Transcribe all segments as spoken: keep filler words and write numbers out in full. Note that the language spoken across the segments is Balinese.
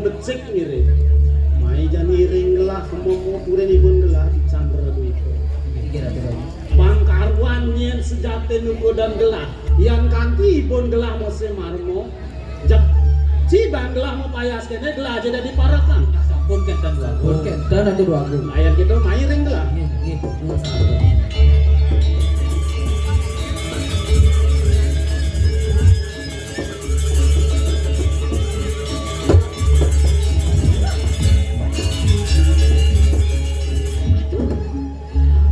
becik ngiring. Mai jani iring gelah, kemoko turin ibun gelah di candra duita. Pangkaruan nyen sejatin nukudan gelah. Yan kanti ibun gelah mose marmo. Jep. Ci bang gelah mapayas kene, gelah aja dadi parekan. Sampun kenten, Dwagung. Sampun kenten, Atu Dwagung. Ayan kita mai ring gelah. Nggih, nggih, sampun. Aduh,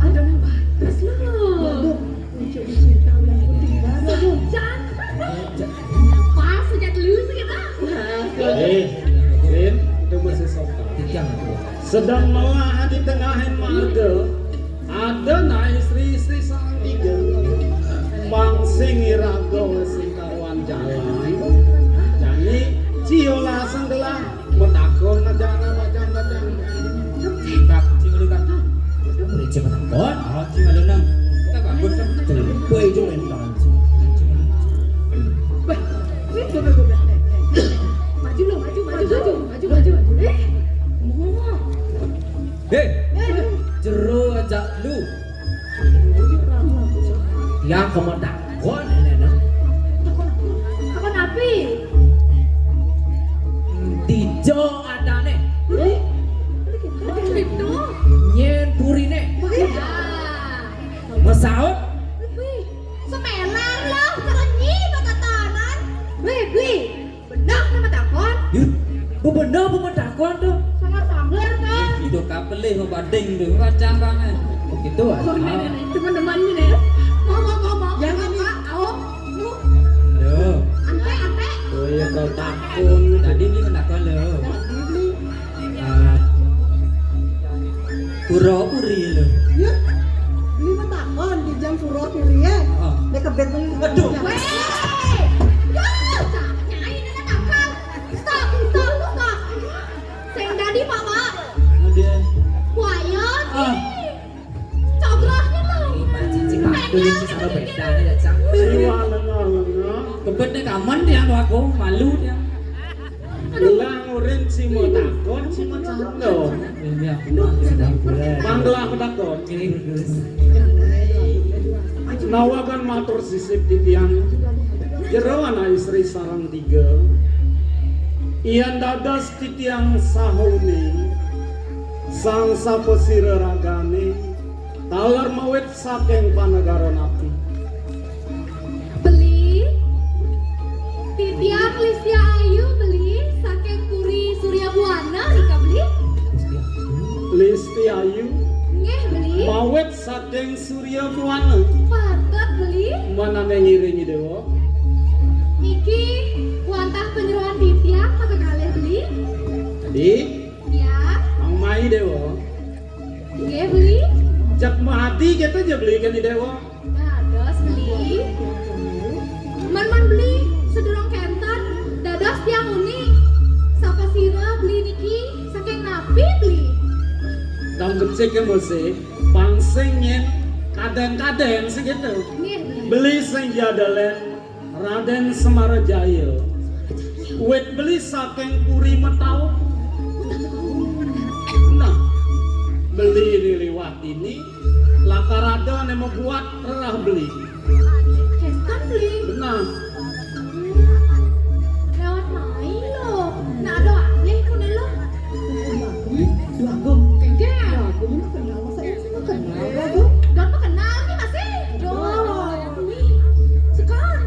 ada yang bagus loh. Waduh, lucu, lucu. Tahu yang putih baru, aduh. Jangan. Pas sejak dulu sih, Bang. Eh, Rin, itu masih sopan. Sedang melah di tengahin marga. Ada na istri-istri sareng tiga. Pang sing iraga sing karuan jalan. Jani cio laseng gelah, matakon aja na bajang-bajang. Kak, sing uli, Kak. Uli, sing matakon. Oh, sing uli, Nang. Kita bagus, Nang. Boy, itu main tangan. Bah, wih, gue, gue, gue. Maju lo, maju, maju, maju, maju, maju. Eh, mau. Hei, jero ajak lu. Yang kamu takon, nenek. Takon apa? Dijo adane. Hah? Gitu. Nyen purine. Wah. Mesaut. Wih, semelar loh, kerenyi bakatanan. Wih, beli. Bener nama takon? Yut, bu bener bu takon tuh. Sangat sanggar kan? Itu kapelih mau bading tuh, kacang banget. Oh gitu, ah. Oh, ini, ini, teman-teman ini ya. Mau, mau, mau, mau. Yang ini. Apa? Au. Lu. Ante, ante. Oh iya, kau takon. Tadi beli menakon lu. Tadi beli. Ah. Pura puri lho. Ya. Beli matakon di jam pura puri ya. Oh. Nek kebet beli. Waduh. Weh. Ya, nyai ini takon. Stop, stop, stop. Sing dadi, Pak, Pak. Kemudian. Buaya. Ah. Cobrahnya lho. Ih, Pak Cici, Pak, ini sih sama bedanya ya, Cang. Siwa lengah-lengah. Kebet nih kaman dia, aku malu dia. Gelah ngurin sing matakon, sing macando. Iya. Panggelah matakon. Nawagan matur sisip titiang. Jero ana istri sareng tiga. Yan dados titiang sahuni. Sang sapasira ragane. Taler mawit saking panegara napi. Beli, titiang Listia Ayu, beli, saking Puri Surya Buana, rika, beli. Listia Ayu. Nggih, beli. Mawit saking Surya Buana. Patut, beli. Manane ngiringi Dewa. Niki wantah panyeroan titiang makakalih, beli. Tadi. Ya. Mang Mai Dewa. Nggih, beli. Jak mati kita aja beli kan, Dewa. Dados, beli. Man, man, beli, sedurung kenten, dados tiang uni. Sapasira beli niki saking napi, beli? Dang becik ya, Mose. Pang sing nyen kadang-kadang sing gitu. Nggih, beli. Beli sing jadalen Raden Semarajaya. Wit beli saking Puri Metawa. Nah, beli ini liwat ini. Lakar ada ane mabuat rerah beli. Kenten, beli. Benar. Lewat mai lo. Nak ada alih pun lo. Bagong. Enggak. Bagong ini kenal, masa ini kenal, Bagong? Don kenal nih masih. Don. Wih, sekarang.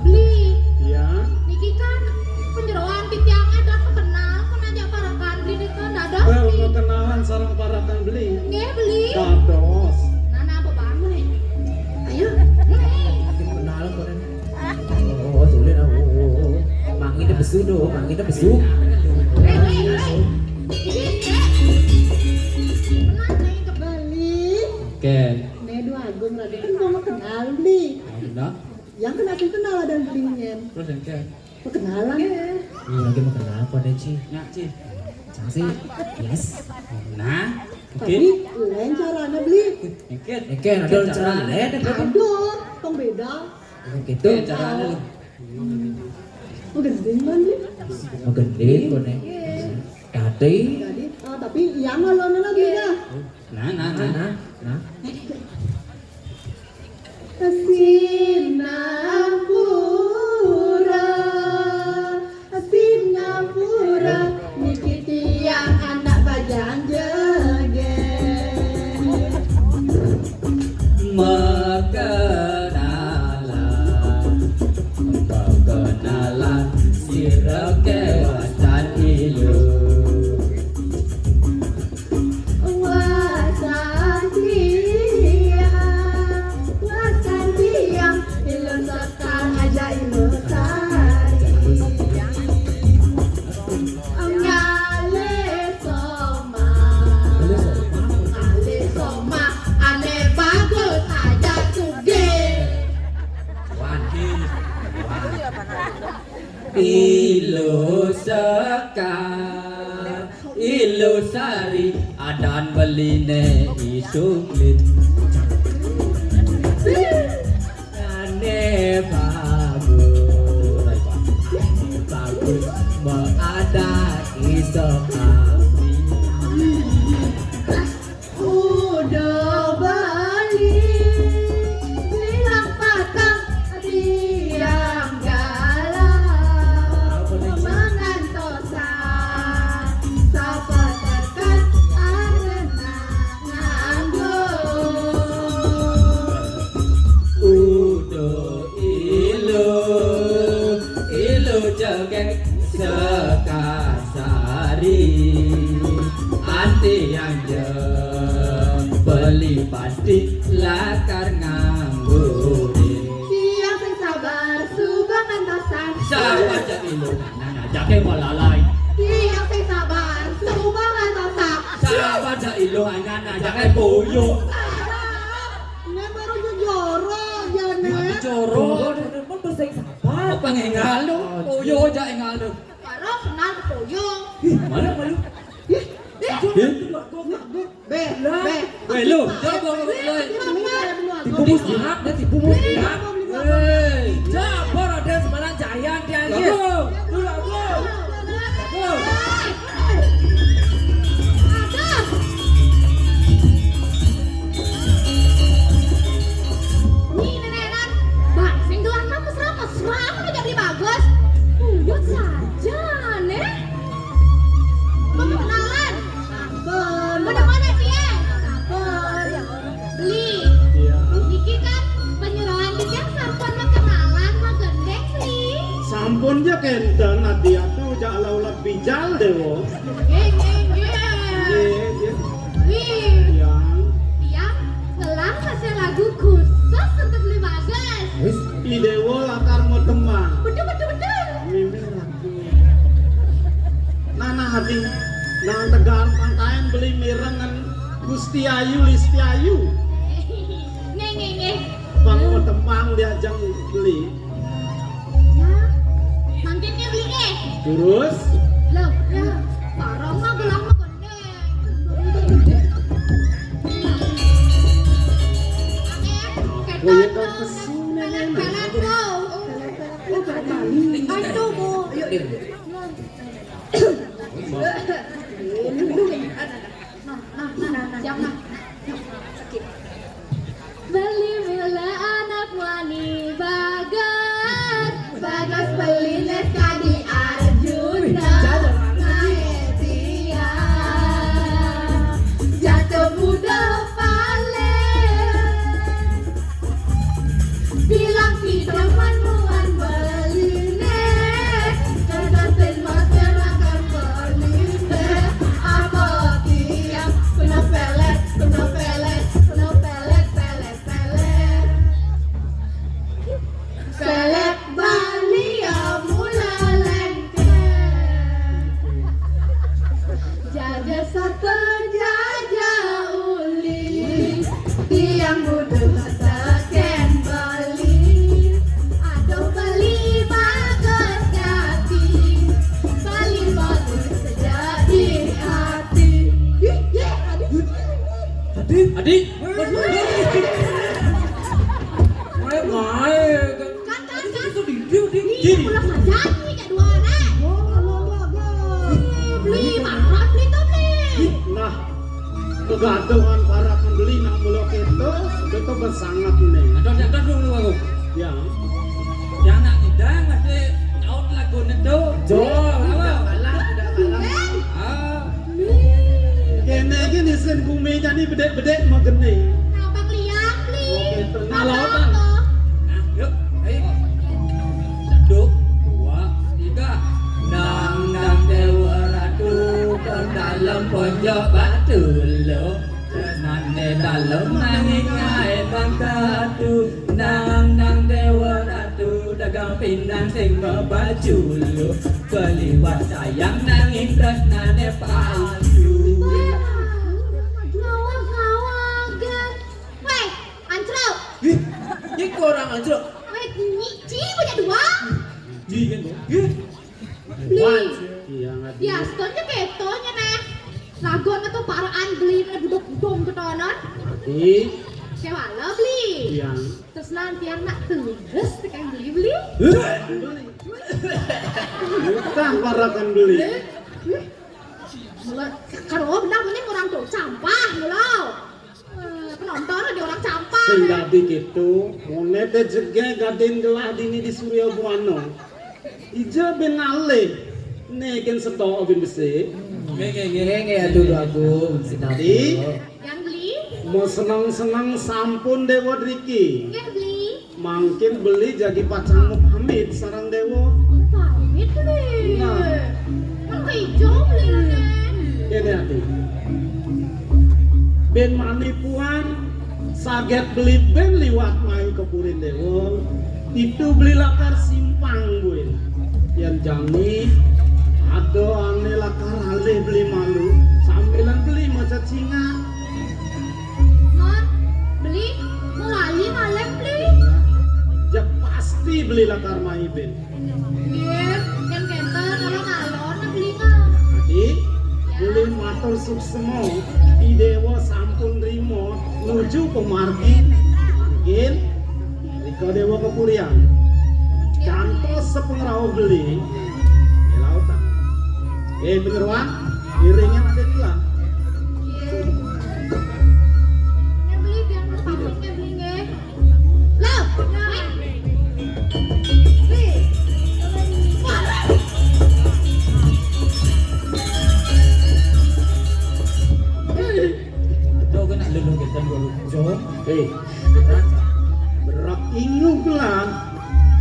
Beli. Iya. Niki kan penyeroan titiangnya, Don kenal, kan aja parakan beli nih kan, ada. Well, mau kenalan sareng parakan beli. Nggih, beli. Dados. Nah, nah, apa bangun nih? Ayo. Nih. Kenal kok, Den. Oh, tulen, oh, oh, oh. Mangi nebesu, do, mangi nebesu. Eh, eh, eh. Ini, eh. Kenal nih, kebeli. Oke. Nih, dua agung lagi. Kan mau kenal, beli. Nah, benar. Yang kenal, sing kenal ada beli nyen. Terus yang kayak Perkenalan. Iya, lagi mau kenal kok, Den, Ci. Nyak, Ci. Cang sih. Yes. Nah, oke. Tapi lain caranya, beli. Oke. Oke, ada cara lain, ada. Ada, tong beda. Gitu. Oke, caranya lu. Gending kan, Di? Gending, koné. Dadi. Dadi, ah, tapi iya ngalona lagi dah. Nah, nah, nah. Nah, nah. Sinampura, sinampura, niki tiyang anak bajang jegég. Makenalan, makenalan, sira kéwanten ilu. Wasan tiyang, wasan tiyang, ilun sekar aja ilun sari. Ngalih somah, ngalih somah, ané bagus aja sugih. Waduh. Ilu sekar, ilu sari, adan beliné I Suklin. Ané bagus, ané bagus, maadat I Suklin. Uduh beli, bilang patang tiang galah, mangantosan sapa teka arep nganggo. Uduh ilu, ilu jegég sekar sari, anti anjeng beli pati lakar nganggo. Tiang sing sabar, suba ngantosan. Sabar ja ilu, anak ajaké malalai. Tiang sing sabar, suba ngantosan. Sabar ja ilu, anak ajaké boyong. Ini baru jujur, Janet. Jujur. Jujur, Janet, pun bisa sabar. Apa ngénggal lu? Boyong ja énggal lu. Karo kenal ke boyong. Ih, malu, malu. Ih, ih, ih. Bé, bé. Bé, lu, coba lu. Tipu muslihat, dia tipu muslihat. Hei, coba ada sebenarnya jaya dia, dia. Lagu, lu lagu. Lagu. Nih, nenek, Bang, sing gelang mesra-mesra, apa jadi bagus? Uyut saja, Nek. Mau kenalan? Sampun. Mana-mana dia? Sampun. Beli. Iya. Niki kan penyerahan dia sampun mau kenalan, mau gendeng, Beli. Sampun ja kénten, adi atu ja laulak bijal, Déwa. Nggih, nggih, nggih. Nggih, nggih. Wih. Tiang. Tiang ngelar pasang lagu khusus untuk Beli Bagus. Wis. I Déwa lakar mau tembang. Betul, betul, betul. Mimih lagu. Nah, nah, adi nang Tegal Pantayan beli mirengan Gusti Ayu, Listi Ayu. Nggih, nggih, nggih. Pang mau tembang diajeng beli. Nah, mangkin dia beli, eh. Terus? Loh, ya, parang mah gelang mah gendeng. Oke, oh, iya, ketat dong, dong. Pelet, pelet, dong. Aduh, Bu. Yuk, yuk. Nah, nah, nah, nah, siap, nah. Oke. Beli mula anak wani bagus, bagus beli nes kadi Arjuna. Wih, jauh banget sih. Ngae dia jatuh muda paling. Bilang kita manuan beliné, kertas dan masker akan beliné. Apa tiap kena pelet, kena pelet, kena pelet, pelet, pelet. Pelet Bali ya mula lengket. Jaja sate, jaja uli, tiang butuh seken beli. Aduh, beli bagus hati, beli bagus jadi hati. Ih, ih, aduh. Adi, Adi. Main, main. Kan, kan, kan. Itu di, di, di. Iya, pulang saja nih, Kak. Gaduhan para pembeli nak mula kita, kita bersangap ini. Aduh, aduh, aduh, aduh, aduh. Ya. Yang nak ngidang masih nyaut lagu itu. Jo, apa? Udah kalah, udah kalah. Ah. Kene iki nisin gumi jadi bedek-bedek magene. Abang lihat, Li. Oke, tenang, Abang lautan. Nah, yuk, ayo. Satu, dua, tiga. Nang nang dewa ratu, ke dalam pojok batu lo. Nane dalam nanging ae bangkatu. Nang nang dewa ratu, dagang pindang sing babaju lo. Keliwat sayang nanging tresnane palsu. Ngawang-ngawang, Gan. Weh, Ancro. Ih, iki orang Ancro. Weh, ni, ci punya dua. Ji kan, Bang? Ih. Beli. Iya, ngerti. Ya, setonnya ketonya, nah. Lagu metu paraan beli, mana budok-budok ketonan. Ngerti. Sewa lo beli. Iya. Terus nanti anak tugas tekan beli-beli. Bukan parakan beli. Mulai, karo benar ini orang tuh sampah, mulai. Eh, penonton di orang sampah. Sing dadi gitu, mone te jege gadin gelah dini di Surya Buana. Ija ben alih, neken setok ben besik. Nggih, nggih, nggih. Nggih, nggih, aduh, aduh, Agung, sinambi. Yang beli? Mau seneng-seneng sampun dewa driki. Nggih, beli. Mangkin beli jagi pacang amit sarang dewa. Amit, beli. Nah. Kan ijo beli, Raden. Kene ati. Ben mani puan saget beli ben liwat mai ke purin dewa. Itu beli lakar simpang buin. Yang jani ada ane lakar alih beli malu. Sambilan beli maca cingak. Mon, beli, mau lali malem, beli. Ya pasti beli lakar mai ben. Nggih, kan kenten alon-alon beli mah. Adi, beli matur suksema, di dewa sampun rimo nuju pemargi. Nggih, rika dewa kepurian. Kantos sepengrauh beli, di lautan. Eh, penyeruan, iringnya ada dua. Nggih. Nggih, beli biar mau pamit, nggih, beli, nggih. Loh, nggih. Beli. Wah. Aduh, kena lulu kita dulu. Jo. Eh, berak inguh lah.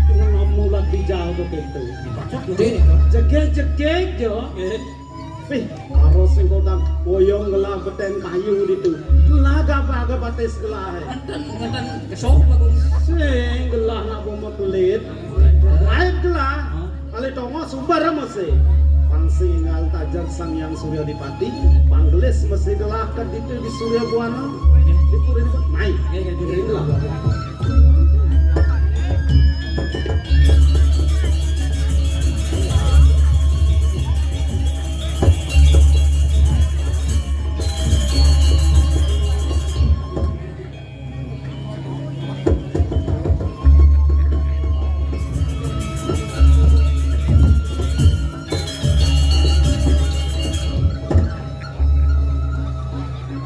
Cuma namu lah dijal tu gitu. Dipacak dulu ini, Kak. Jegeg-jegeg jo. Eh. Wih, karo sing kodang boyong ngelah beten kayu ditu. Gelah gabah ke batis gelah. Enten, enten kesok aku. Sing gelah nak bomo pelit. Lain gelah. Hah? Kali tongo sumber mesti. Pang sing ingal tajak Sang Yang Surya Dipati, panggelis mesti gelah ke ditu di Surya Buana. Di puri di mai. Nggih, nggih, nggih. Inilah.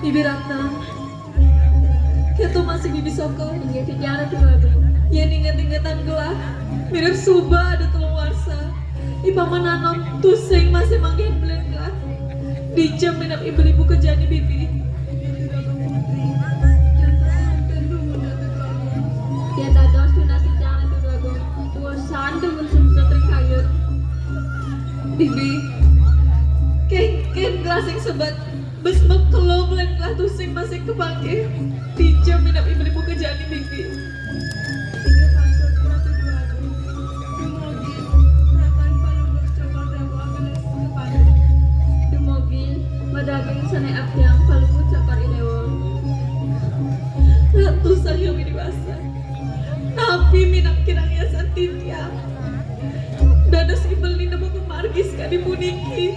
Bibi Ratna, keto masih bibi soko. Inggih, Titiang Ratu Agung. Yen inget-ingetan gelah, mirip suba ada telung warsa. Ipama nanom tusing masih manggihin belin gelah. Dija minab ibu-ibu kejani bibi. Yen dados tunas Titiang Ratu Agung, warsa demen sumsut ring kayun. Bibi, kengken gelah sing sebet. Bes mekelung lan gelah tusing masih kepanggih. Dija minab ibu-ibu kejani bibi. Inggih pancet Ratu Dwagung. Dumugi rakan palungguh Cokor Dawa gelis kepanggih. Dumugi madaging sane abhyang palungguh Cokor Idewa. Ratu Sang Hyang Widi Wasa. Napi minab kirang yasan titiang? Dados ibel nina mamargi sakadi puniki.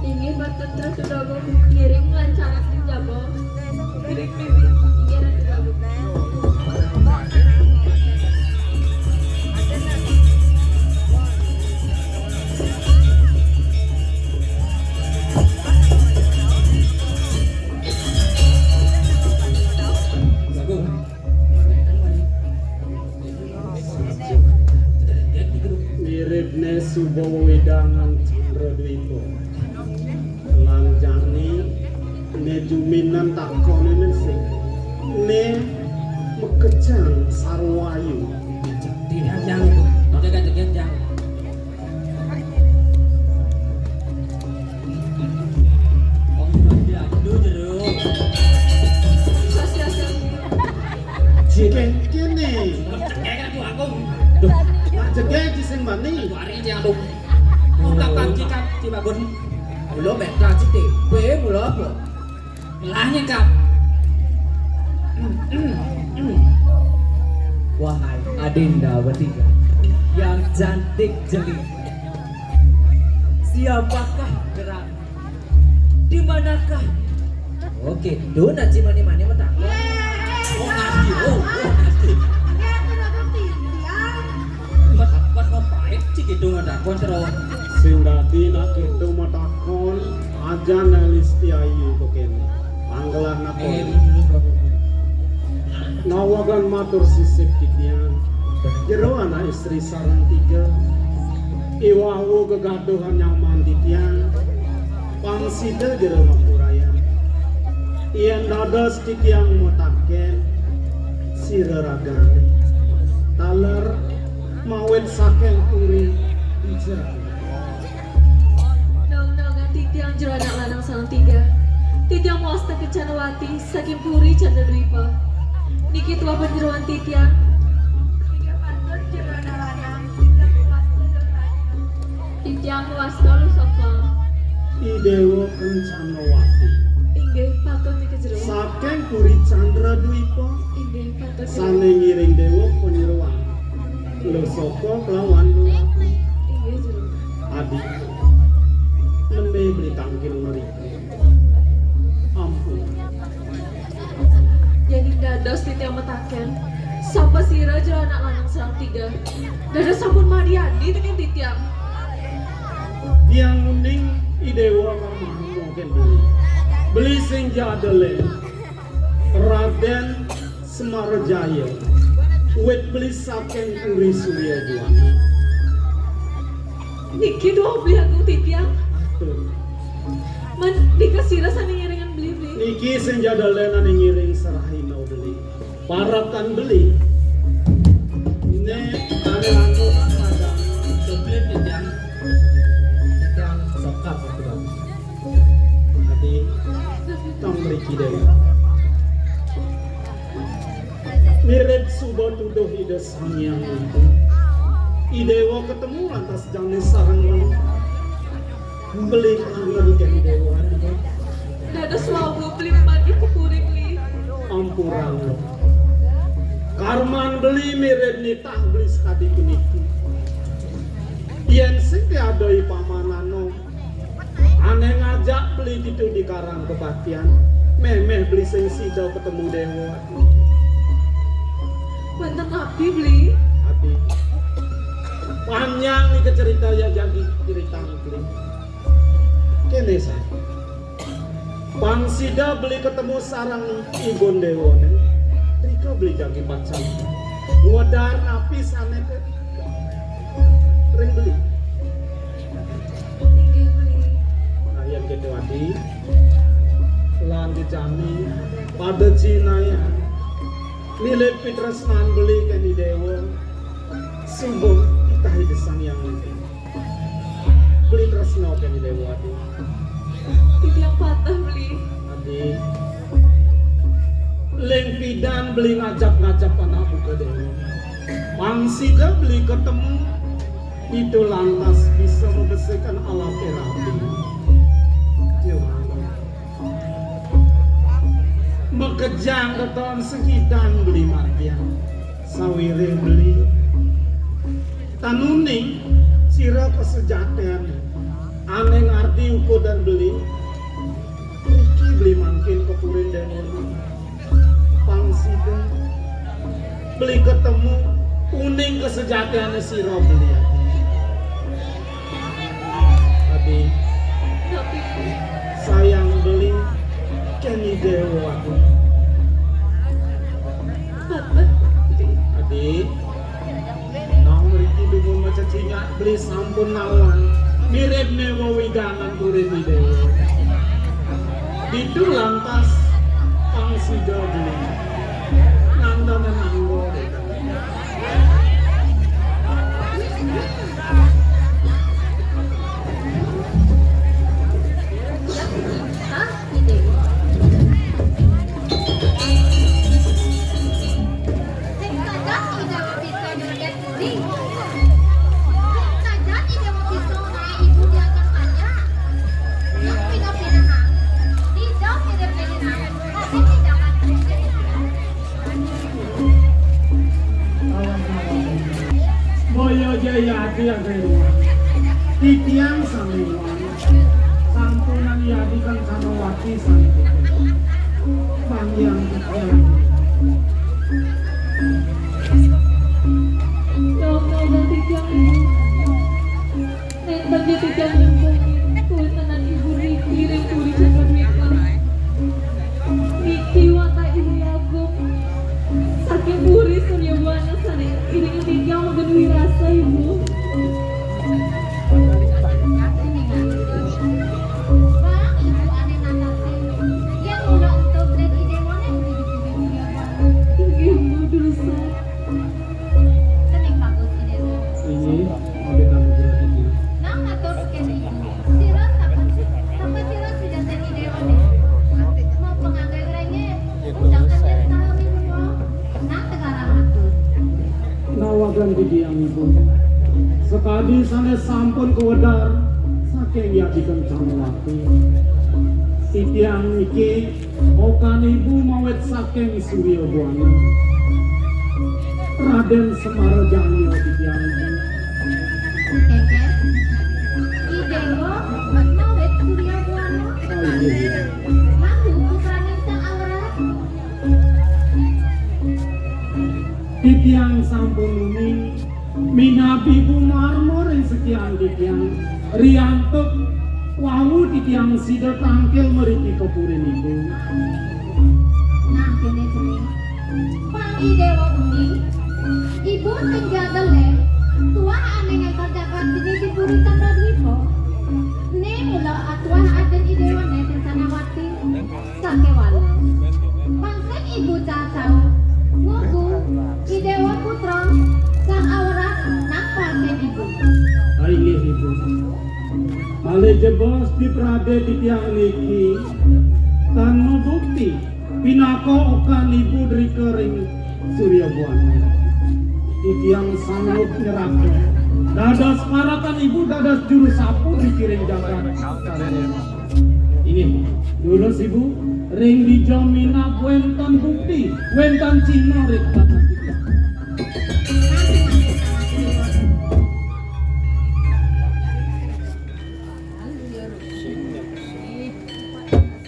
Inggih, boten terus sudawa ngiring lancar Suba wewidangan Candra Dwipa. Lan jani né juminan takoné mesti. Né makejang sarwa ayu. Jang, jang, jang. Jang, jang, jang. Wong aduh jero. Kéné. Cekek aku, aku. Duh, nak jegég sing bani. Ari iki aku. Ungkap pagi kan, Ci Bagun. Mula méta cité. Kowe mula apa? Lah nyekap. Wahai Adinda Wetiga yang cantik jelita, siapakah gerangan? Di manakah? Oke, dona ci mani-mani matakon. Oh, ngerti. Oh, oh, ngerti. Pas, pas ngapain ci gitu matakon terus? Sing dadi nak gitu matakon, aja Listi Ayu kok kéné. Panggelah nak. Eh, Nawagan matur sisip titiang. Jero anak istri sareng tiga. Iwawu gegaduhan nyaman titiang. Pang sida jero makurayan. Yén dados titiang mataken sira ragané. Taler mawit saking puri Ijang. Nong-nongan titiang jero anak lanang sareng tiga. Titiang mawasta Kencanawati saking puri Candradwipa. Niki tuah panjeroan titiang. Inggih patut jero anak lanang, titiang mawasta Dong Raja. Titiang mawasta Lusaka. I Déwa Kencanawati. Inggih patut nika jero. Saking puri Candradwipa. Inggih patut jero. Sané ngiring Déwa panjeroan. Lusaka kelawan Lurati. Inggih, Jero. Adi. Nembé beli tangkil mriki. Ampun. Yéning dados titiang mataken, sapa sira jero anak lanang sareng tiga? Dados sampun madi-adi tekén titiang. Tiang uning I Déwa Kamahamo kén beli. Beli sing jadelen. Radén Semarajaya, wit beli saking Puri Surya Buana. Niki duh beli agung titiang. Betul. Man, nika sira sané ngiringan beli, beli. Niki sing jadelen ané ngiring Serahina beli. Parakan beli. Né ané lantuk padang. Beli titiang. Titiang sokap aku dong. Adi, tang mriki Déwa. Mirip suba tuduh Ida Sang Hyang Widhi. I Déwa ketemu lantas jangné sareng beli. Beli kangen kén Déwa. Dados wau beli mangkin pepuri beli. Ampurana. Karman beli mirip nitah beli sekadi puniki. Yén sing ada i pamanana. Ané ngajak beli ditu di Karang Kebatian, méh-méh beli sing sida ketemu Déwa. Wénten napi, beli? Adi. Panjang nika cerita ya jagi cerita beli. Kéné saja. Pang sida beli ketemu sareng ibun Déwané. Rika beli jagi pacang. Ngwedar napi sané ké ring beli. Inggih, beli. Nah, yén kéto Adi, lan jejani pada cinayan milih pitresnan beli kén I Déwa. Subuh titah Ida Sang Hyang Widhi. Beli tresna kén I Déwa, Adi. Titiang pateh, beli. Adi. Ling pidan beli ngajap-ngajap anak buka Déwa. Pang sida beli ketemu, itu lantas bisa membersihkan alat terapi. Yo. Makejang keton sekidan beli matian. Sawiréh beli. Tan uning sira kasejatiané. Ané ngardi ukudan beli. Mriki beli mangkin ka purin Déwa. Pang sida beli ketemu uning kasejatiané sira beli. Adi. Napi? Sayang beli kén I Déwa. Apa? Adi. Nang mriki dumun maca cingak Beli sampun nawang, mirip ne wewidangan puri Ida Déwa. Ditu lantas pang sida beli ngantonin anggo. Hah? Ida Déwa. Sing saja Ida Déwa bisa nyudet. Ning, sajan Ida Déwa bisa ngaé ibu diatur saja. Yang pindah-pindahan, Ida Déwa pindah-pindahan, tapi tidak akan terjadi. Boya Jayadi, Ida Déwa. Titiang sami wan. Sampunang Yadi Kencana Wati sami. Panjang titiang. Dong, dong, dong, titiang, Ibu. Nénten ja titiang nyengkungin kuwitanan Ibu niki ring puri Cakradwipang. Niki wantah Ibu Agung saking puri Surya Buana sané iring titiang magen wirasa, Ibu. Bang, Ibu ané nandasé. Yén mula ento beli Ida Déwa né, Ibu Agung. Inggih, Ibu, durusang. Kening bagus Ida Déwa. Inggih, mangke tamu berarti. Nah, matur kening Ibu. Sira sapa, sapa sira sujatine Ida Déwa né? Mau pangangge ngrengge. Undangan wis sami, Bu. Nah, tegarang matur. Nawagan titiang Ibu. Sakadi sané sampun kawedar saking Yadi Kencana Wati. Titiang niki okan Ibu mawit saking Surya Buana. Radén Semara Jaya titiang Ibu. Kéngkén. Ida Déwa mawit Surya Buana. Oh, iya, iya. Lalu putraning Sang Awrat. Titiang sampun uning, minab Ibu marma ring sekian titiang, riantuk wau titiang sida tangkil mriki ka purin Ibu. Nah, kéné cening. Pang Ida Déwa uning, Ibu sing jaga lé, tuah ané ngéntar jagat dini di puri Cakradwipa. Né mula atuah adin Ida Déwa né Kencanawati. Sakéwala. Mangkin Ibu cacau ngugu Ida Déwa putra Sang Awrat nang parsén Ibu. Ah, inggih, Ibu. Malih jebos dipradé titiang niki tan mabukti pinaka okan Ibu drika ring Surya Buana. Titiang sanggup nyerahkan dados parakan Ibu dados juru sapu di kiring jagat. Inggih, durus Ibu, ring dija minab wénten bukti, wénten cihna ring tangan kita.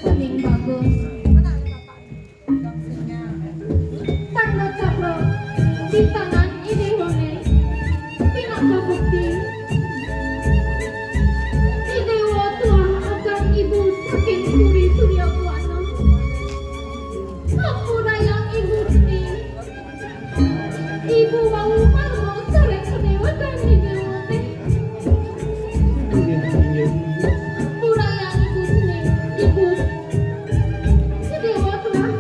Paling bagus. Tanda cakra di tangan Ida Déwané pinaka bukti. Ida Déwa tuah akan Ibu saking puri Surya Buana. Ampurayang Ibu cening. Ibu wau marma sareng kadéwatan Ida Déwané. Inggih, inggih. Ampurayang Ibu cening, Ibu. Ida Déwa tuah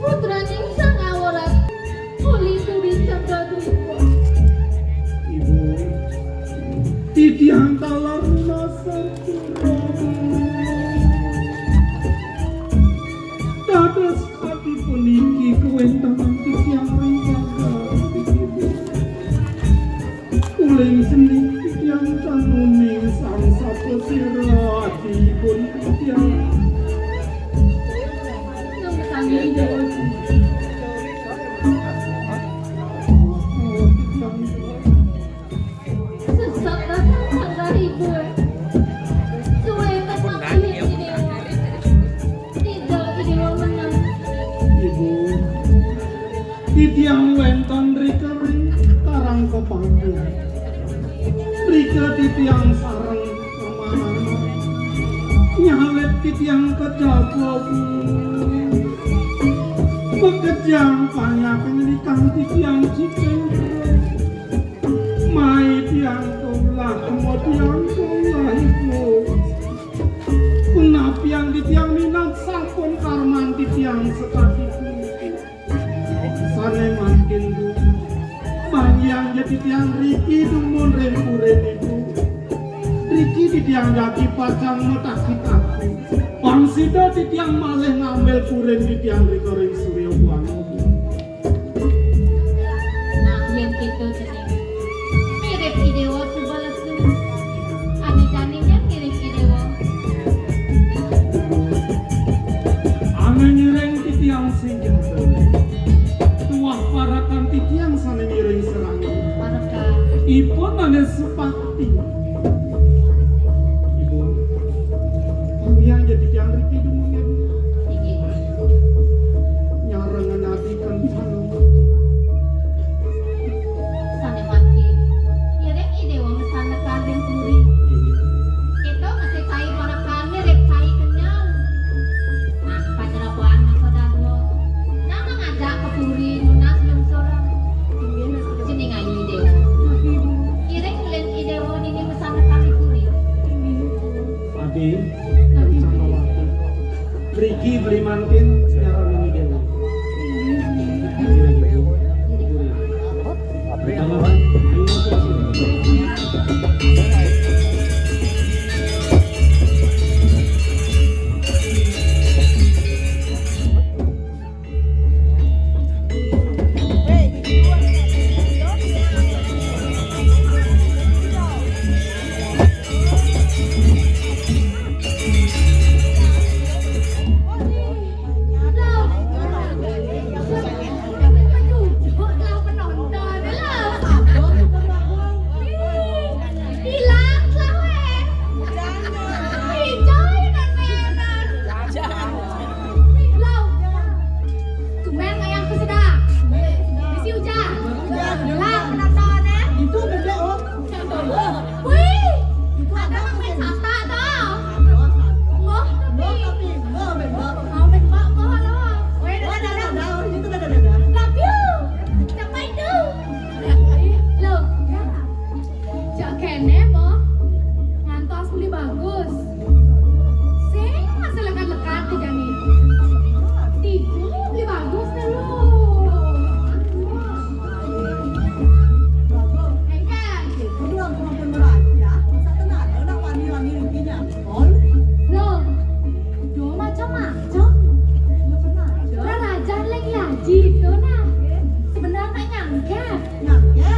putraning Sang Awrat, uli turi Cakradwipa. Ibu, titiang taler nunas sampura. Dados kadi puniki kawéntenan titiang ring jagat, Ibu. Uling seni titiang tan uning sang sapasira atipun titiang. Nang sami Ida Déwa. Sesat datang sanggar Ibu. Suwé petang ilit Ida Déwa. Tidak Ida Déwa menang. Ibu. Titiang wénten rika ring Karang Kepangkian. Rika titiang sareng Rama Rama. Nyalet titiang kejaba. Makejang panyakan rikang titiang cicing. Mai tiang Yang kula ibu, punapian titiang minat sampun karman titiang sekadi punika. Sane mangkin, Bu, manggihan ja titiang riki dumun ring puriniku. Riki titiang jagi pacang matakit ati. Pang sida titiang malih ngambil purin titiang rika ring Surya Buana, Bu. Nah, yen keto cening, mirip I Dewa suba lesu. Ane jani yen mirip I Dewa. Ane ngiring titiang sing janten. Tuah parekan titiang sane ngiring serangan. Parekan. Ipun ane supak Ibu, titiang jadi tiang riki dumun ya, Bu. Inggih. Nyarengan adi kan sane mati. Sane mati. Iring I Dewa masandekan ring puri. Inggih. Kita masih cai parekan, mirip cai kenyang. Nah, panyerapan masa dadua. Nah, mangajak ka puri nunas lungsur. Cening ayu I Dewa. Iring ulin I Dewa nini masandekan ring puri. Adi, Candrawati. Mriki beli mangkin secara nini Dewa. Iring, iring. Iring. Hilang telah, weh. Hijau dan merah. Loh, tumben ngayah ke sedang. Bisi ujan. Lah, penontonnya. Itu beda, Om. Wih, ada main sata tuh. Wah, tapi. Mau main bak, kok, lo. Weh, dadah, dadah. Love you. Siapa itu? Loh, ya. Jak kene, Mo. Ngantos beli bagus. Sing masih lekat-lekat di jani. Tipu beli bagus deh, lo. Engke. Itu doang kemampuan meraja. Masa tenaga nak wani-wani ringkinya. Ol. Lo, do macam-macam. Lo pernah aja. Lah, raja lagi haji itu, nah. Sebenarnya nyangke. Nyangke.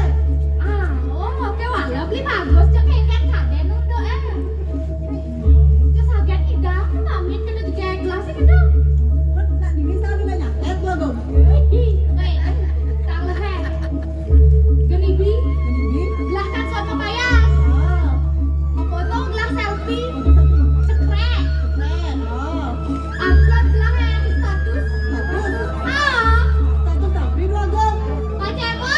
Ah, oh, oke, walau beli bagus, cek kayak kaden untuk, eh. Cek sagan idam, pamit kena tiga gelas, eh, kena. Nak dini saya udah nyangke, gua, gua. Baik, tak lehek. Genibi. Genibi. Belahkan suat pepayas. Ah. Memfoto gelah selfie. Foto selfie. Cekrek. Cekrek. Oh. Upload gelah yang di status. Status. Ah. Status tapi dua gong. Baca apa?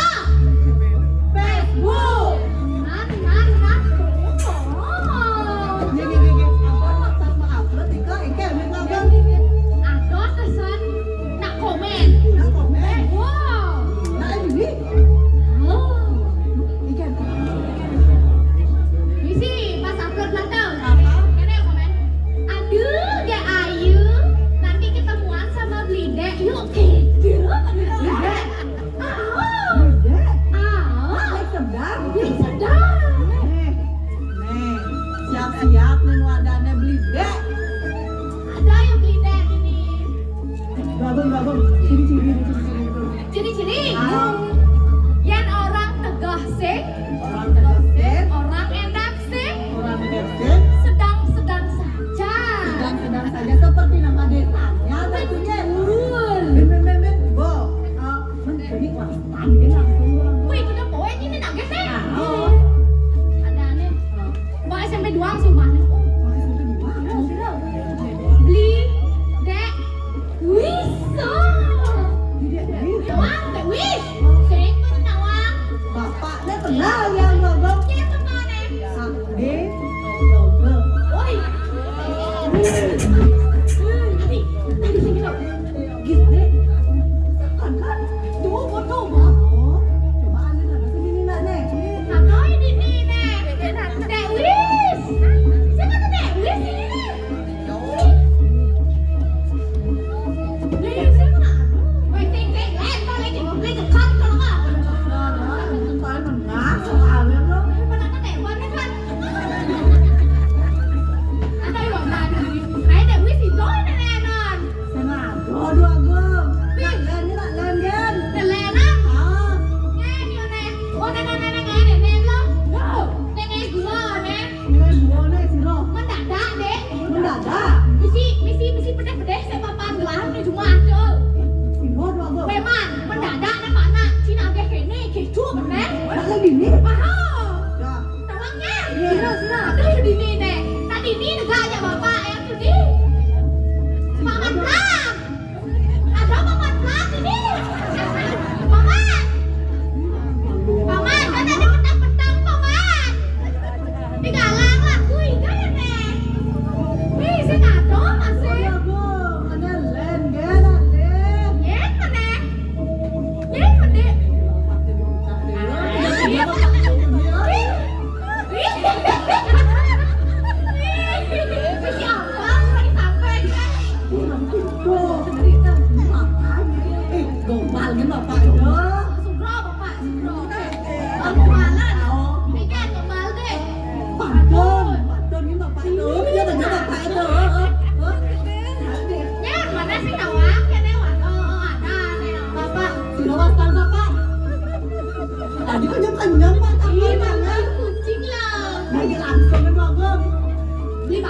Facebook. Nah, nah, nah.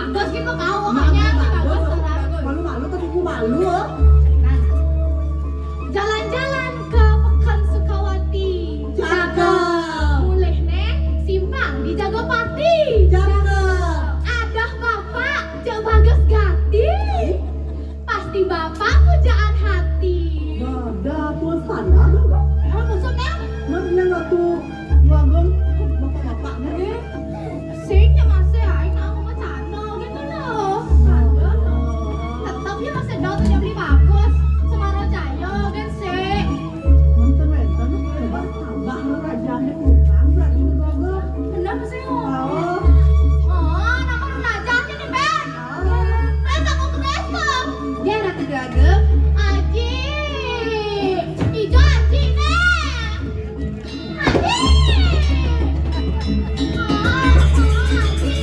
Bagus gitu kau, makanya aku bagus, bagus, bagus. Malu-malu tapi ku malu, oh. Nah. Jalan-jalan ke Pekan Sukawati. Cakep. Mulih né simpang di Jagapati. Cakep. Adah bapak, Cak Bagus Gati. Pasti bapak pujaan hati. Ada tuan sana dong, Kak. Apa maksudnya? Mana yang atuh juagan bapak-bapaknya? Eh, sing ya masih, aing nak mau macana gitu loh. Ada loh. Tetap ya masih dot, udah beli bagus. Semaro Jaya kan sih. Manten wénten, coba tambah rajane kurang, berarti bagus. Bener sih. Oh. Oh, nama rajane nih, Ben. Terus aku terus tuh. Dia ratu dagem. Aji. Ijo aji nih. Aji. Oh, oh, aji.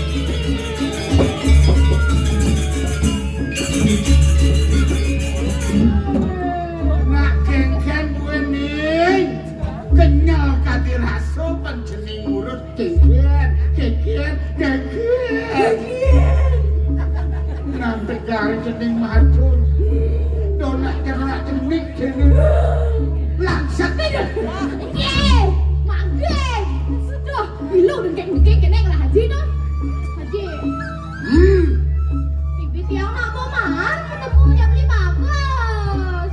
Nak kéngkén kuwi, Ning. Kenyel kadirasa panjenengan ngurus. Kéngkén, kéngkén, kéngkén. Kéngkén. Ngantek kari cening matur. Donak cerak cenik cening. Langsat. Nggih, mangke. Sudah, ilu dengkek-dengkek kéné lah Haji to. Haji. Hmm. Bibi tiang nak mau mahar ketemu yang beli bagus.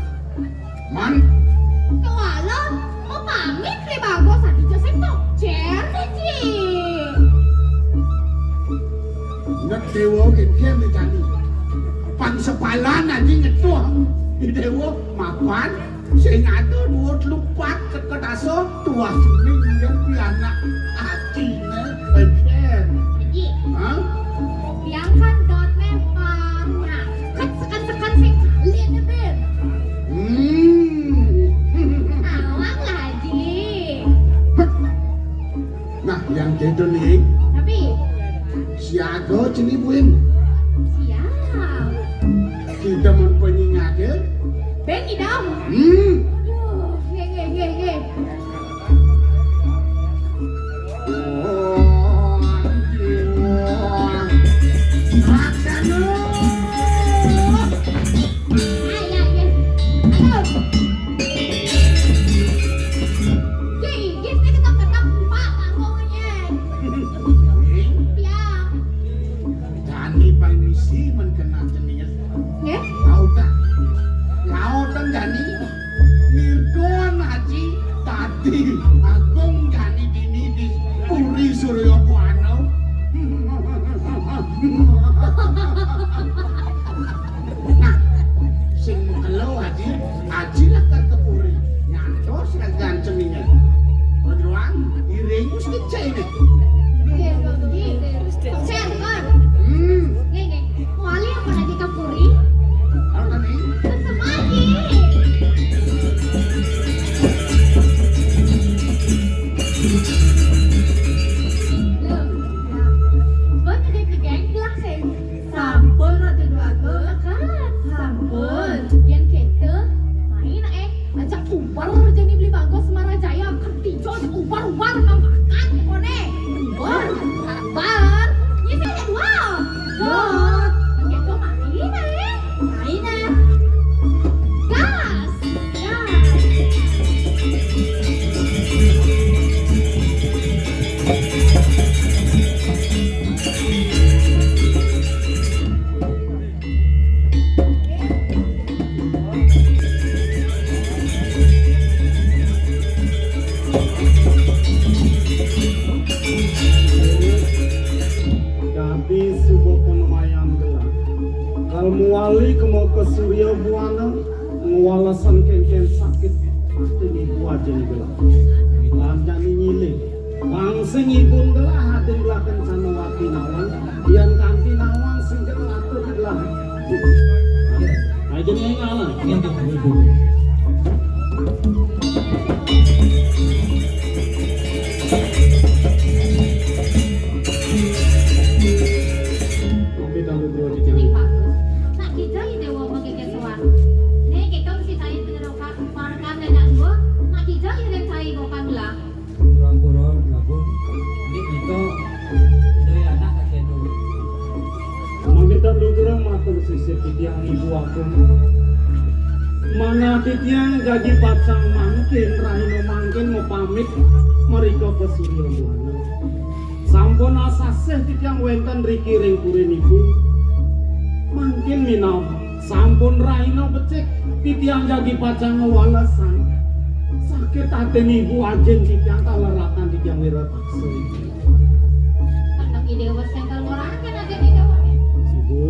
Man. Kewala, mau pamit Bli Bagus, Adija sing tokjer, Diji. Nget Déwa kéngkén jani. Pang sepalan aja ngetuh. Di Déwa mapan, sing ada dua telu pat keket asa, tuah cening yang pianak. Atiné, Jen. Haji. Hah? Tiang kan dotné banyak. Kan sekan-sekan sing kali ini, Ben. Hmm. Awang lah, Haji. Nah, yang gitu nih. Tapi siaga ceni buin. Siap. Kita mun pengingatnya. Ben idam. Hmm. Aduh, nggih, nggih, nggih, nggih. Jani pang misi men kena ceningnya. Nggih? Lautan. Lautan jani. Nirgon Haji tadi agung jani dini di Puri Surya Buana. Nah, sing mengelo Haji, Haji lakar ke Puri. Nyantos ragan ceningnya. Beruang, iring mesti cai nih. Nggih, nggih. Sen, Kon. Hmm. Nggih, nggih. Wali apa lagi ke Puri? Apa nih? Semadi. Loh, Kon udah tiga gelas, ya? Sampun, Ratu Déwagung. Kan? Sampun. Yén kéto, main, eh. Ajak ubar jani Beli Bagus Marajaya, kan tijo ajak ubar-ubar, nang makan pokokné. Ubar, ubar. Ini saya ada dua. Dot. Gitu, main, eh. Main, eh. Gas. Gas. Dadi suba panemayan gelah. Kal mawali kema ka Surya Buana, ngwalesan kénkén sakit ati ni buat jani gelah. Lan jani nyilih. Bangsa ngibun gelah adin gelah kencana wati nawang, yén kanti nawang sing gelah atur gelah. Ayo jani ngalah. Tapi tahu dua di sini. Nak kita ini dewa pakai kesuan. Nih kita mesti tanya penyerokan, parkan dan nak dua. Nak kita ini dan cari bukan lah. Pura-pura ngaku, ini kita dari anak kakek dulu. Sisip titiang Ibu Agung. Manah titiang jagi pacang mangkin, rahina mangkin mapamit mrika ka Surya Buana. Sampun asasih titiang wénten riki ring purin Ibu. Mangkin minab sampun rahina becik titiang jagi pacang ngwalesan sakit atin Ibu ajin titiang kaleratan titiang wira paksa. Anak Idéwa sengkal ngorahaken anak Idéwa. Ibu,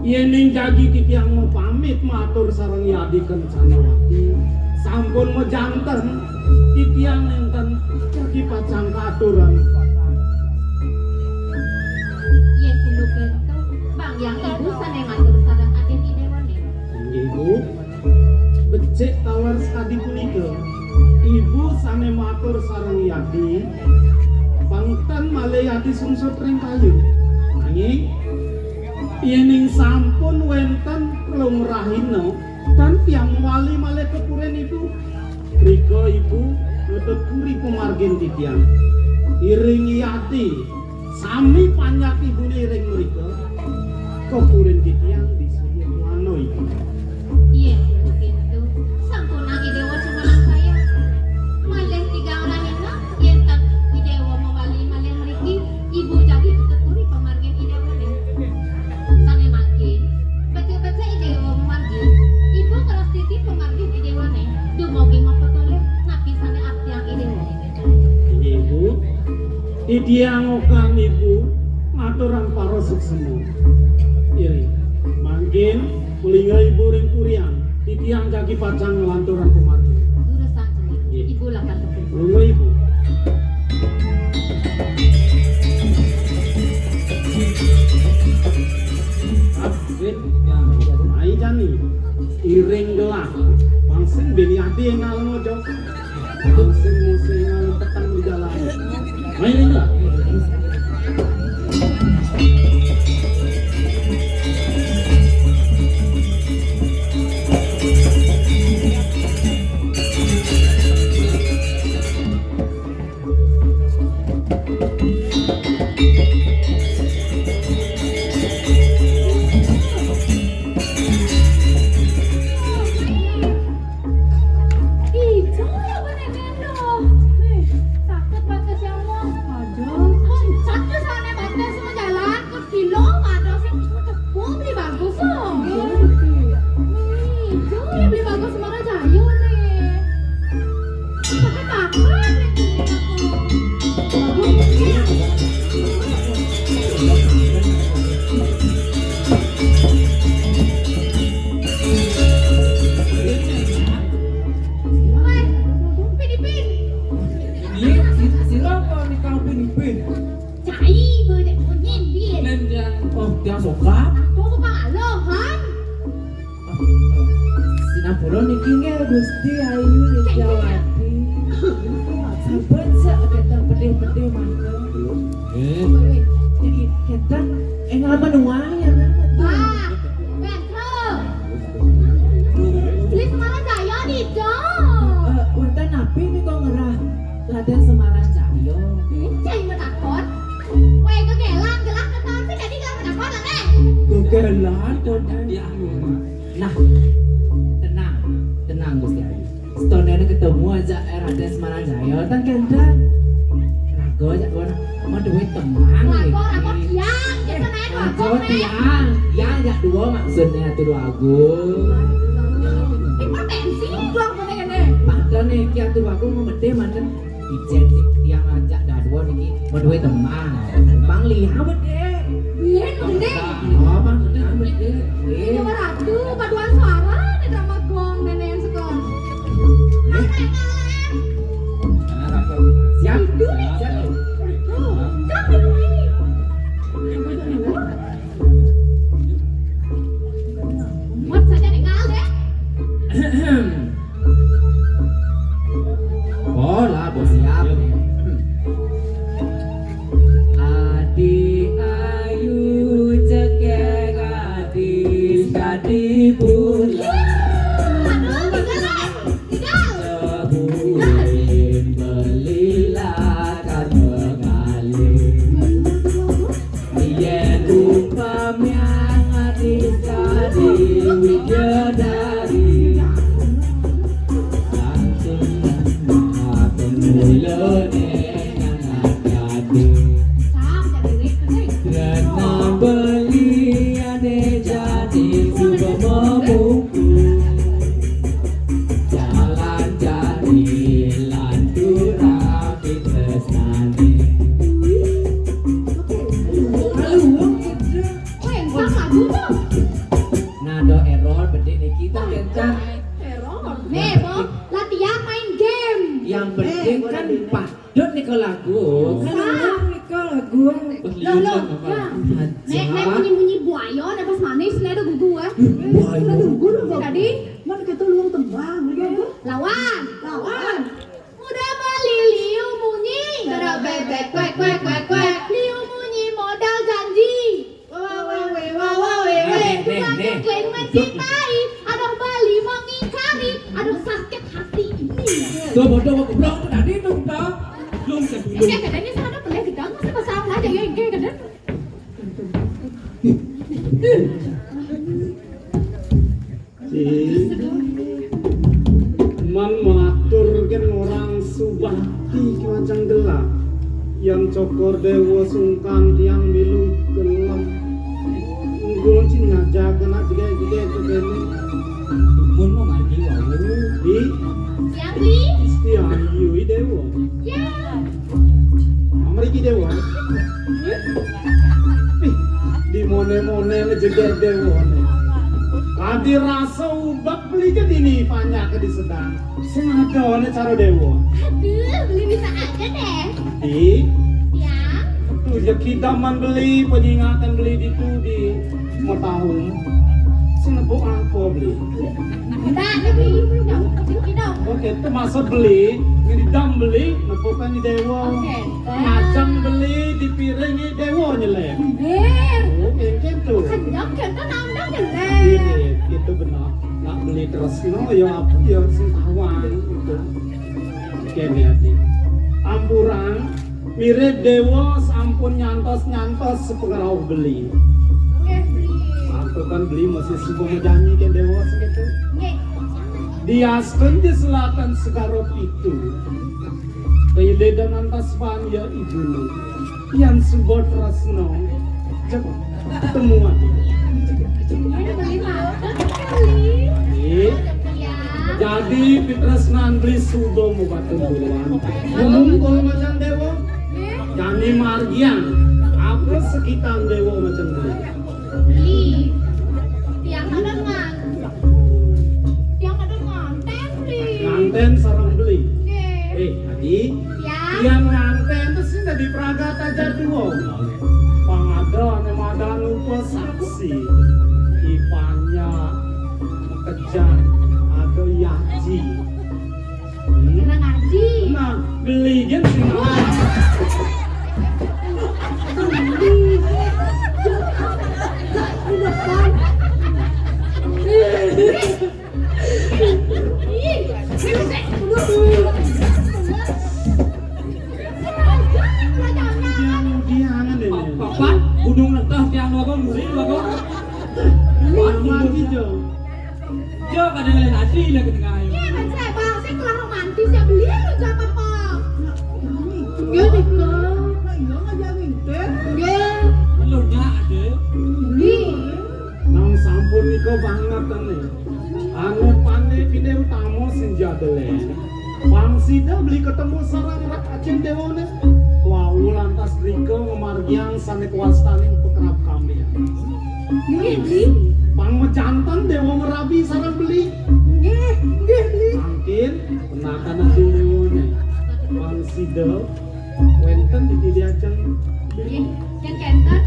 yéning jagi titiang mapamit matur sareng Yadi Kencanawati, sampun majanten titiang nénten jagi pacang katuran. Yén ulu kéto, bang yang ibu sané matur sareng anak Idéwané. Inggih, Bu. Becik tawar sakadi punika, ibu sané matur sareng Yadi, pang ten malih Yadi sungsut ring kayun. Nanging yéning sampun wénten telung rahina, tan tiang mawali malih ka purin ibu. Rika ibu ngetuturi pamargin titiang. Iring Yadi sami panjak ibuné ring mrika, ka purin titiang di Surya Buana, Ibu. Yén begitu, sampunang Idéwa sumanakaya. Malih tigang rahina, yén tan Idéwa mawali malih mriki, ibu jagi ngetuturi pamargin Idéwané. Sané mangkin, becik-becik Idéwa mamargi, ibu ngrastiti pamargin Idéwané, dumugi mapatolih napi sané artiang Idéwa. Inggih, Ibu. Titiang okan Ibu ngaturang parasuksma. Iring. Mangkin, malingga Ibu ring purian, titiang jagi pacang nglanturang pamargi. Durusang, Cemil. Nggih. Ibu lakar tepuk. Malingga Ibu. Wit, ya, mai jani. Iring gelah. Pang sing bini adi ngalang ojok. Pang sing musing ngalang peteng di jalan. Mai iring gelah. Ijo ya bener-bener. Nih, sakit batas yang mau. Aduh, kok sakit soalnya batas sama jalan. Kilo ada sing tepung beli bagus loh. Nih, itu ya beli bagus sama Raja Ayu nih. Pakai pakai nih. Woi, Pin, Pin. Iya, si-, sira apa nikah Pin, Pin? Cai, bocah kunyit, Pin. Nen yang, oh, yang suka? Aku suka lo, Han. Sinapura niki nggih Gusti Ayu Widyawati. Sampun sak ketang pedih-pedih mangga. Eh. Niki ketang engal menua ya, Mas. Wah, Petro. Beli Semarang Jaya nih, Jo. Eh, wonten napi nika ngerah Raden Semarang Jaya? Cai metakon. Weh, gegelan, gelah keton sih jadi gelah metakon, aneh. Gegelan, kok. Ya. Nah, tenang, tenang Gusti Ayu. Setonene ketemu aja, eh, Raden Semarang Jaya, tan kenten. Raga aja kono, mau duit temang. Raga, raga tiang, kita naik raga, raga nih. Tiang, tiang aja dua maksudnya tuh agung. Ini potensi, keluar mana ini? Padahal nih, kian tuh agung mau gede manten. Ijen sing tiang ajak dadua niki madué temang. Bang Liha bedé. Biyen bedé. Oh, Bang Liha bedé. Iya, Ratu, paduan suara nih drama gong nenek yang suka. Mana yang kalah? Siap. Itu nih. Siap. Itu. Siap, ini. Muat saja nih, kalah deh. Oh, lah, bos siap. Adi ayu cekek adi, adi bu. Nih, Bang, latihan main game. Yang penting kan padhon nika lagu. Kan nika lagu. Loh, loh, Bang. Nek, nek munyi-munyi buaya, nek pas manis, nek ada gugu, eh. Buaya. Ada gugu, loh, Bang. Tadi? Mana kita luang tembang, ya, Bang? Lawan. Lawan. Udah beli liu munyi. Gerobebek, kwek, kwek, kwek, kwek. Liu munyi modal janji. Wawawewe, wawawewe. Nih, nih, nih. Tukang kling mencintai. Aduh, Bali mengingkari. Aduh, sakit hati ini. Tuh, bodoh, aku bilang tuh tadi tuh, udah. Belum, saya dulu. Ini katanya sana pernah gedang, masa pasang aja ya, ini katanya. Cing, man matur kén orang subakti ki macang gelak. Yan cokor déwa sungkan tiang milu gelem. Nggon cing ngajak anak jegé-jegé kéné. Mun mau mandi wau. Di? Tiang, Li. Tiang, yui déwa. Ya. Mriki déwa. Ih, di moné-moné ngejegek déwa. Kanthi rasa ubek beli ke dini panjak ke disedang. Sing ada ana cara déwa. Aduh, beli bisa aja deh. Di? Ya. Tuh, ya kita man beli, penyingatan beli di tu di Mataung. Sing nepuk apa beli? Kita aja beli. Dong, kita. Oke, termasuk beli, ngidam beli, nepukan di déwa. Oke. Ngajang beli, dipiringi déwa nyelem. Bener. Oh, kayak gitu. Kenyang, kita nandang nyelem. Iya, itu benar. Nak beli tresno, ya apa, ya sing tawang gitu. Oke, nih, Adi. Ampuran, mirip déwa sampun nyantos-nyantos sepengerauh beli. Oke, beli. Aku kan beli masih suka menjanji ke déwa segitu. Nggih. Diasten di selatan segara pitu. Kailedan antas pan ya ibune. Yan suba tresna. Cek temuan. Ini beli, Pak. Beli. Iya. Iya. Jadi pitresnan beli suba mubatu buruan. Ngomong kalau macam déwa. Iya. Jani margian. Apa sekitar déwa macam beli? Beli. Tiang ada ngan. Tiang ada nganten, beli. Nganten sareng beli. Nggih. Eh, Adi. Ya. Tiang nganten tuh sih tadi pragat aja dua. Pang ada anu madan lupa saksi. Ipanya kejan ada yaji. Hmm? Tenang aja. Nah, beli kan sih. Papan gunung nentah tiang logong, muri logong. Mati jo. Jo, kadang lain asli lah kedengaran. Iya, kan saya bang, saya kurang romantis ya, beli aja apa-apa. Enggak, Dika. Nah, iya, ngajak nginten. Enggak. Belum, Nyak, ada. Beli. Nang sampun nika banget nih. Anu pandai pindah utama senjata lain. Pang sida beli ketemu sareng rak ajeng déwane. Wau lantas rika ngemargiang sané kawastaning pekerap kamian. Nggih, Bli. Pang majanten déwa ngerabi sareng beli. Nggih, nggih, Bli. Mangkin penakan ajeng déwane. Pang sida wénten di tidi ajeng. Nggih, yen kenten.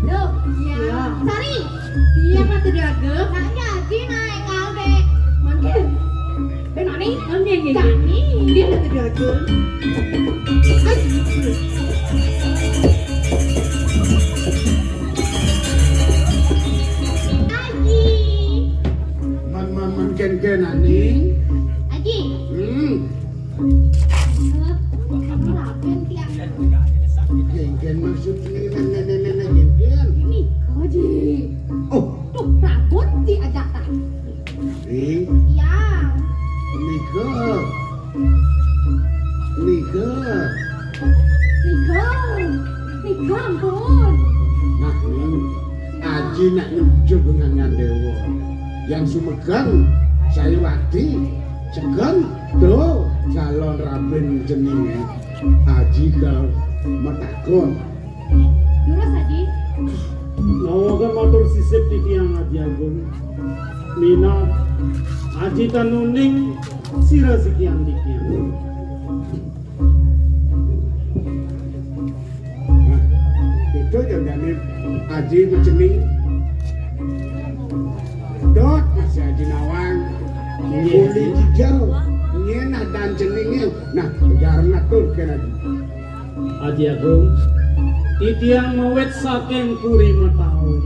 Lho, iya. Iya. Sari. Iya, Ratu Dagang. Saya Haji naik ngalbe. Mangkin. Ben mani? Mangkin, nggih. Kami. Nggih, Ratu Dagang. Ayo. Haji. Man, man, man, ken, ken, ani. Haji. Hmm. Raben tiang. Genggen maksud ini nenek-nenek genggen. Ini, Haji. Oh. Tuh, rabun diajak tak? Ih. Iya. Nika. Nika. Nika. Nika, ampun. Nah, nih. Aji nak nuju bengangan dewa. Yang sumegang, saya wati. Ceken, do, calon rabin jenenge. Aji kal metakon. Durus, Aji. Nawakan matur sisip titiang Aji Agung. Minat Aji tan uning sira sikian dikian. Nah, itu jane aji macening. Dot masih aji nawang. Iya, boleh iya. Dijal. Nyen adan ceningnya. Nah, jarang atur kena. Aji Agung, titiang mawit saking Puri Mataun.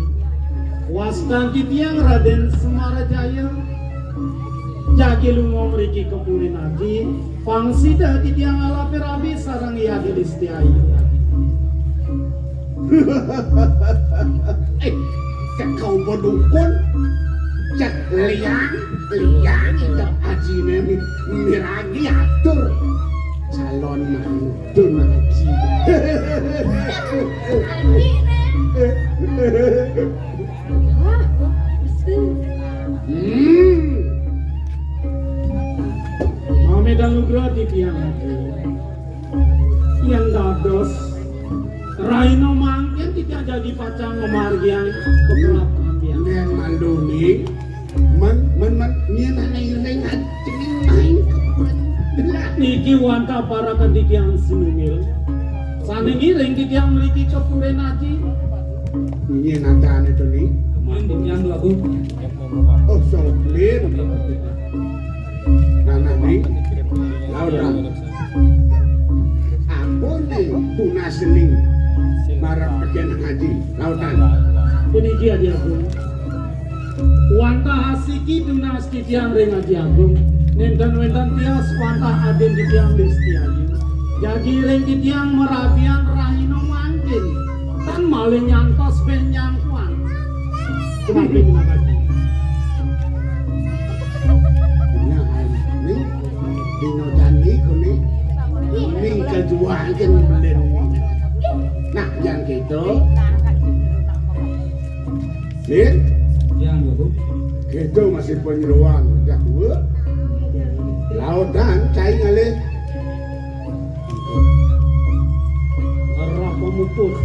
Wastan titiang Raden Semarajaya. Jagi lunga mriki ka Puri Aji, pang sida titiang alapi rabi sareng Yadi Listiayu. Eh, cek kau bedukun, cek liang, liang idep ajine mi-, miragi atur. Calon mantun aji. Aji, Ren. Hmm. Mame dan nugra titiang aji. Yang dados raina mangkin titiang jagi pacang mamargiang keprabdhan. Nen manduni, men, men, men, nyen ana iring aji main keprabdhan. Niki wantah parakan titiang sinunggil. Sane ngiring titiang mriki ka Puri Aji. Nyen adane to ni? Mangkin titiang dua, Bu. Oh, soklin. Nah, nah, ni. Laut, Ram. Ampun, ni. Tunas ni. Marep peken ngaji. Lautan. Puniki, Aji Agung. Wantah asiki tunas titiang ring Aji Agung. Nenten wenten tias wantah adin titiang Listiayu. Jagi ring titiang marabian rahina mangkin. Tan malih nyantos ben nyangkuan. Kumapi, kumapi? Nah, ini dino jani kuni. Ini kejuangin belen. Nah, yang gitu. Lin? Yang dua, Bu. Gitu masih penyeruan, jak dua. Lautan, cai ngalih. Roh pemupus.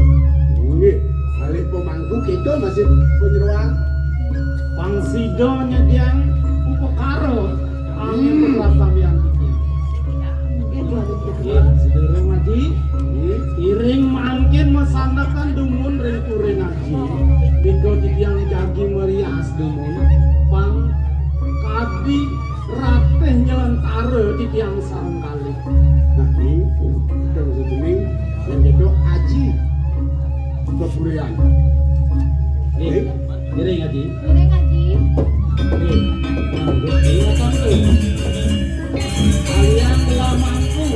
Nggih, kalih pemangku kita masih penyeruan. Pang sida nyediang upakara. Amin. Hmm. Putra sampeyan iki. Nggih, sedurung Aji. Hmm. Iring mangkin masandekan dumun ring Puri Aji. Nika titiang jagi merias dumun. Pang kadi ratih nyelentara titiang sareng kalih. Nah, ini, kita bisa tuning, yang itu Aji. Keburian. Nggih. Nggih. Ngiring, Aji. Ngiring, Aji. Nggih. Nah, nggih, ingatan tuh. Kalian telah mampu.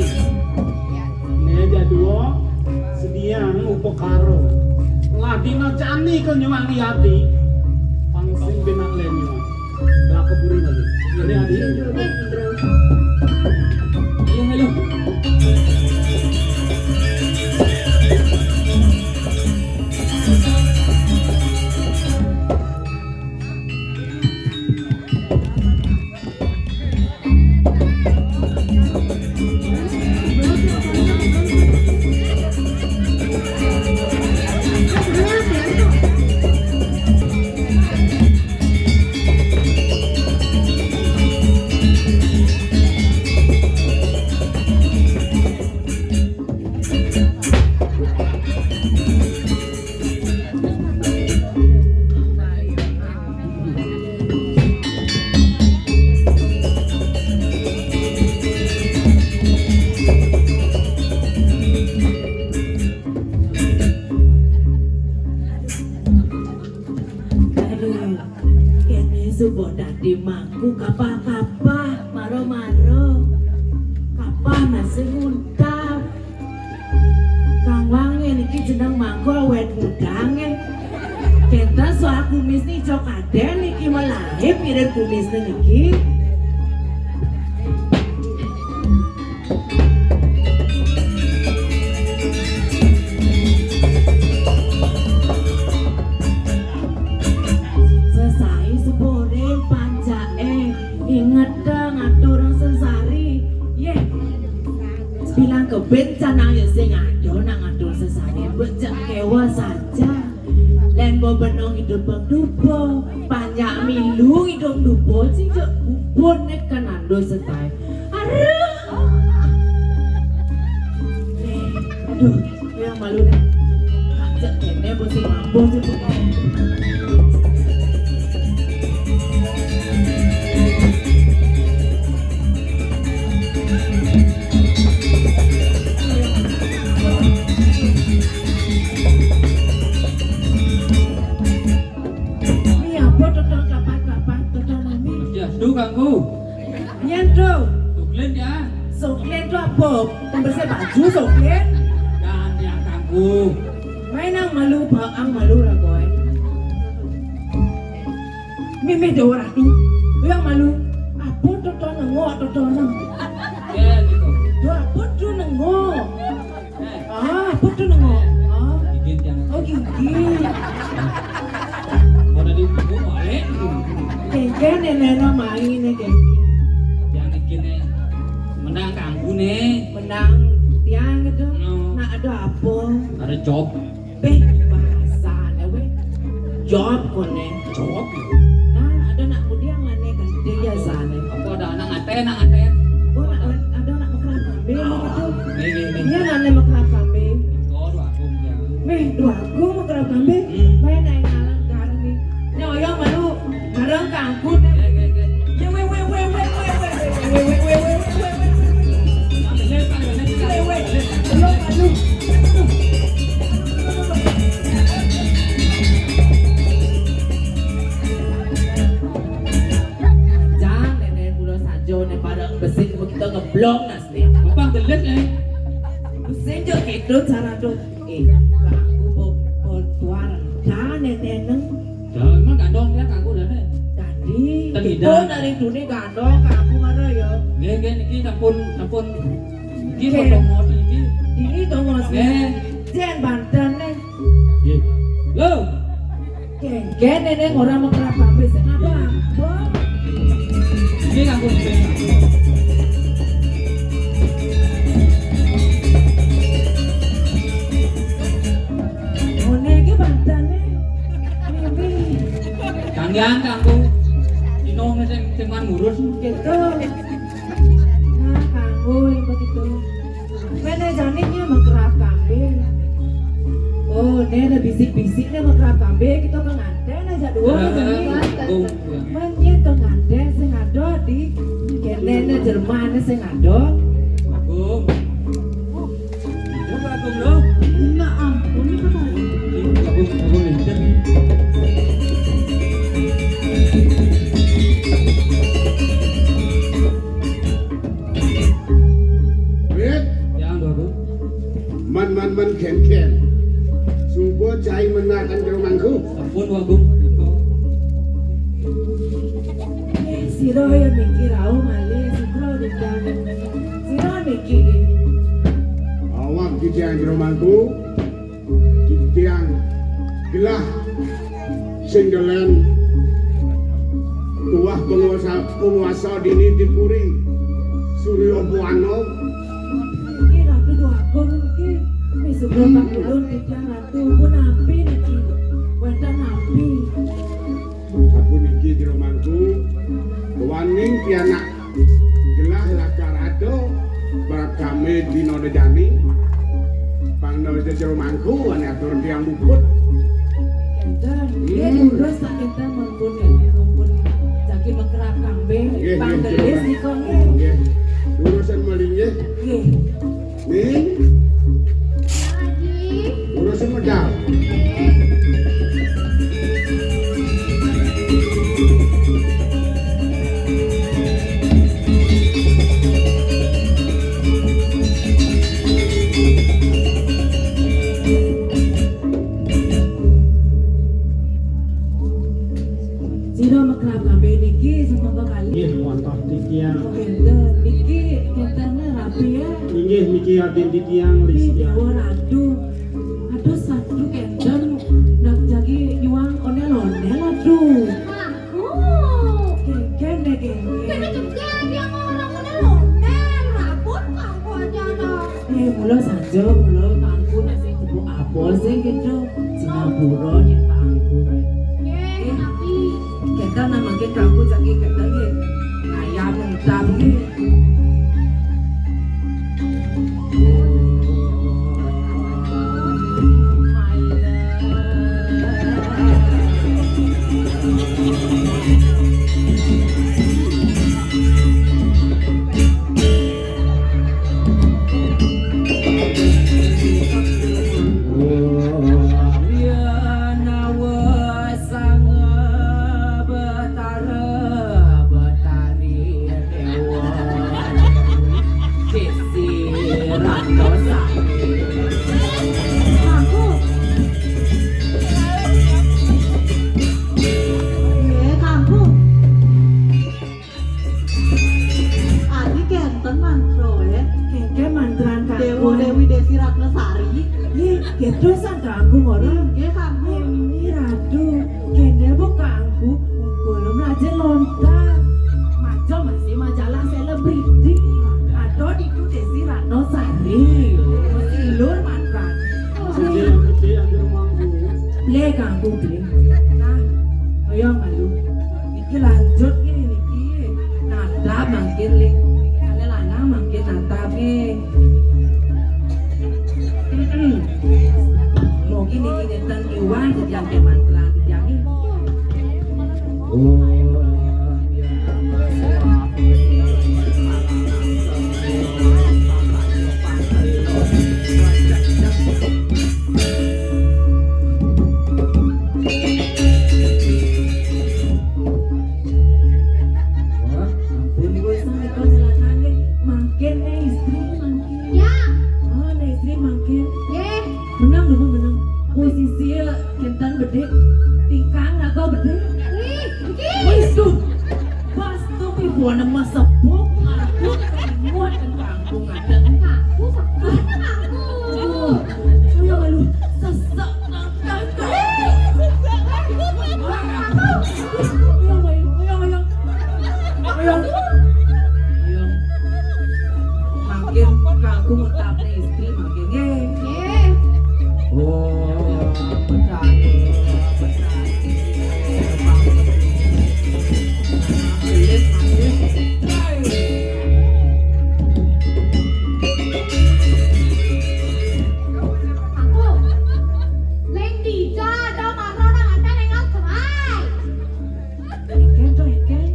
Nih, jadua, sediang upakara. Ladina jani ke nyuang yadi. Pang sing benak lenyuang. Lah keburi lagi. Ini Adi. Halo, halo. Aduh, kene suba dadi mangku kapah-kapah, mara-mara. Kapah masih nguntal. Kang Wangé niki jeneng mangku awet mudange. Kenten soal kumis ni cok aden niki melahip irit kumis niki. Sesai sepore panjake inget ngatur sengsari. Yeh. Bilang kebet canang ya sing ado nang ngatur sesane becek kewa saja. Len Bebenong hidup dupa, panjak milu hidup dupa, sing cek bubun nek kan ando setai. Aduh. Aduh, yang malu deh. Cek kene bos mampu sih. Mi apa toton kapan-kapan toton mami? Ya, tu kanggo. Nyen tu. Suklen ya. Suklen tu apa? Pembersih baju suklen. Kan yang kanggo. Main ang malu, ba ang malu lah kowe. Mimih dewa ratu. Yang malu. Apa toton nengok toton nang? Ya, gitu. Dua apa tu nengok? Ah, apa tu nengok? Ah. Gigit yang. Oh, gigit. Mau tadi ibu balik. Kengken nenek main nih kengken. Yang gigit nih menang kanggu nih. Menang tiang gitu. Hmm. Nak ada apa? Ada job. Beh, bahasa ada weh. Job kone. Job. Nah, ada nak mudiang lah nih kan dia sana. Apa ada anak ngaten, anak ngaten? Oh, nak ada nak mekerap kambing gitu. Nih, nih, nih. Iya, nak nih mekerap kambing. Kau dua aku ya. Meh, dua aku mekerap kambing. Hmm. Main naik nalang garang nih. Nih, oyong malu. Garang kangkut. Oke, oke, oke. Ya, weh, weh, weh. Weh, weh. Belum, malu. Jangan, nenek, udah saja, nih, pada besi kita ngeblok, asli. Apa gelet, eh? Besi aja gitu, cara tuh. Eh, aku bo-, bo-, tuan, jangan, nenek, neng. Ya, emang gandong dia, aku dah, nih. Tadi, Tadi itu dah. Dari dunia gandong, aku mana ya? Nggih, nggih, niki sampun, sampun. Niki Oke. Foto modi niki. Ini dong, Mas. Nggih. Jen Banten, nih. Nggih. Lo. Kengken nenek ora mekerap kabeh sing apa? Apa? Iki kanggo sing. Ngene iki bantane. Mimpi. Gantian kanggo dino sing sing man ngurus. Gitu. Nah, kanggo yang begitu. Mene jane nye mekerap kambing. Oh, ne ada bisik-bisik ne mekerap kambing, kita penganten aja dua Eh, jane. Oh, iya. Men yen penganten sing ada di kene ne Jerman sing ada. Agung. Itu Agung lo. Nah, ampun, itu tadi. Agung, Agung Linten. Wit, Ya, Mbah Agung. Man, man, man, gen, gen. Suba cai menatan jero mangku. Sampun, Mbah Agung. Nika. Eh, sira ya mikir rauh malih, sira dikang. Sira niki. Awak titiang jero mangku. Titiang gelah sing delen tuah penguasa, penguasa dini dipuri Surya Buana. Niki Ratu Dwagung niki wis sebelah Pak Kulon titiang Ratu pun napi niki. Wonten napi. Sapuniki jero mangku, kewaning pianak gelah lakar ada, bab kami dina dejani, pangda jero mangku, ane atur tiang muput. Enten, nggih, Hmm. Durus sak enten mangkune, mumpun jagi mekerap kambing, Nggih, nggih, panggelis jero nika, nggih. Nggih. Urusan maling, nggih. Nggih. Ning. Lagi. Urusin medal. Sira mekrab kabeh niki semangka kali. Nggih, wantah titiang. Nggih, niki kentene rapi ya. Inggih, niki adin titiang Nggih, Listian. Dewa Ratu. Aduh, satu kenten. Nak jagi nyuang ondel-ondel, aduh. Aku. Kengken deh, kengken. Kena kengken, dia mau orang ondel-ondel. Rabun kangku aja, no. Eh, mula saja, mula kangku nak sing tepuk apa sih gitu. Singapura yang kangku. Lé kanggo Bli. Nah, ayo malu. Niki lanjut nggih niki. Natap mangkin, Ling. Kalih lanang mangkin natap nggih. Mm-mm. Mungkin niki nénten iwang titiang kemantran titiang nggih. Wah, ampun, Ibu. Sampun kok silakan nggih. Mangkin, eh, istri, mangkin. Ya. Oh, nah, istri, mangkin. Nggih. Menang, Ibu, menang. Posisi, eh, kénten bedik. Tingkang raga bedik. Wih, iki. Wis, duh. Pas tuh, Ibu, ana mesebuk, aku muat kangkung ada. Aku, aku. Ayo, malu. Sesek. Mangkin kanggo ngucapne istri mangkin nggih. Nggih. Oh, percaya, percaya. Aku, Leng Dija, do mara nang enten enggal cerai. Engken to, engken.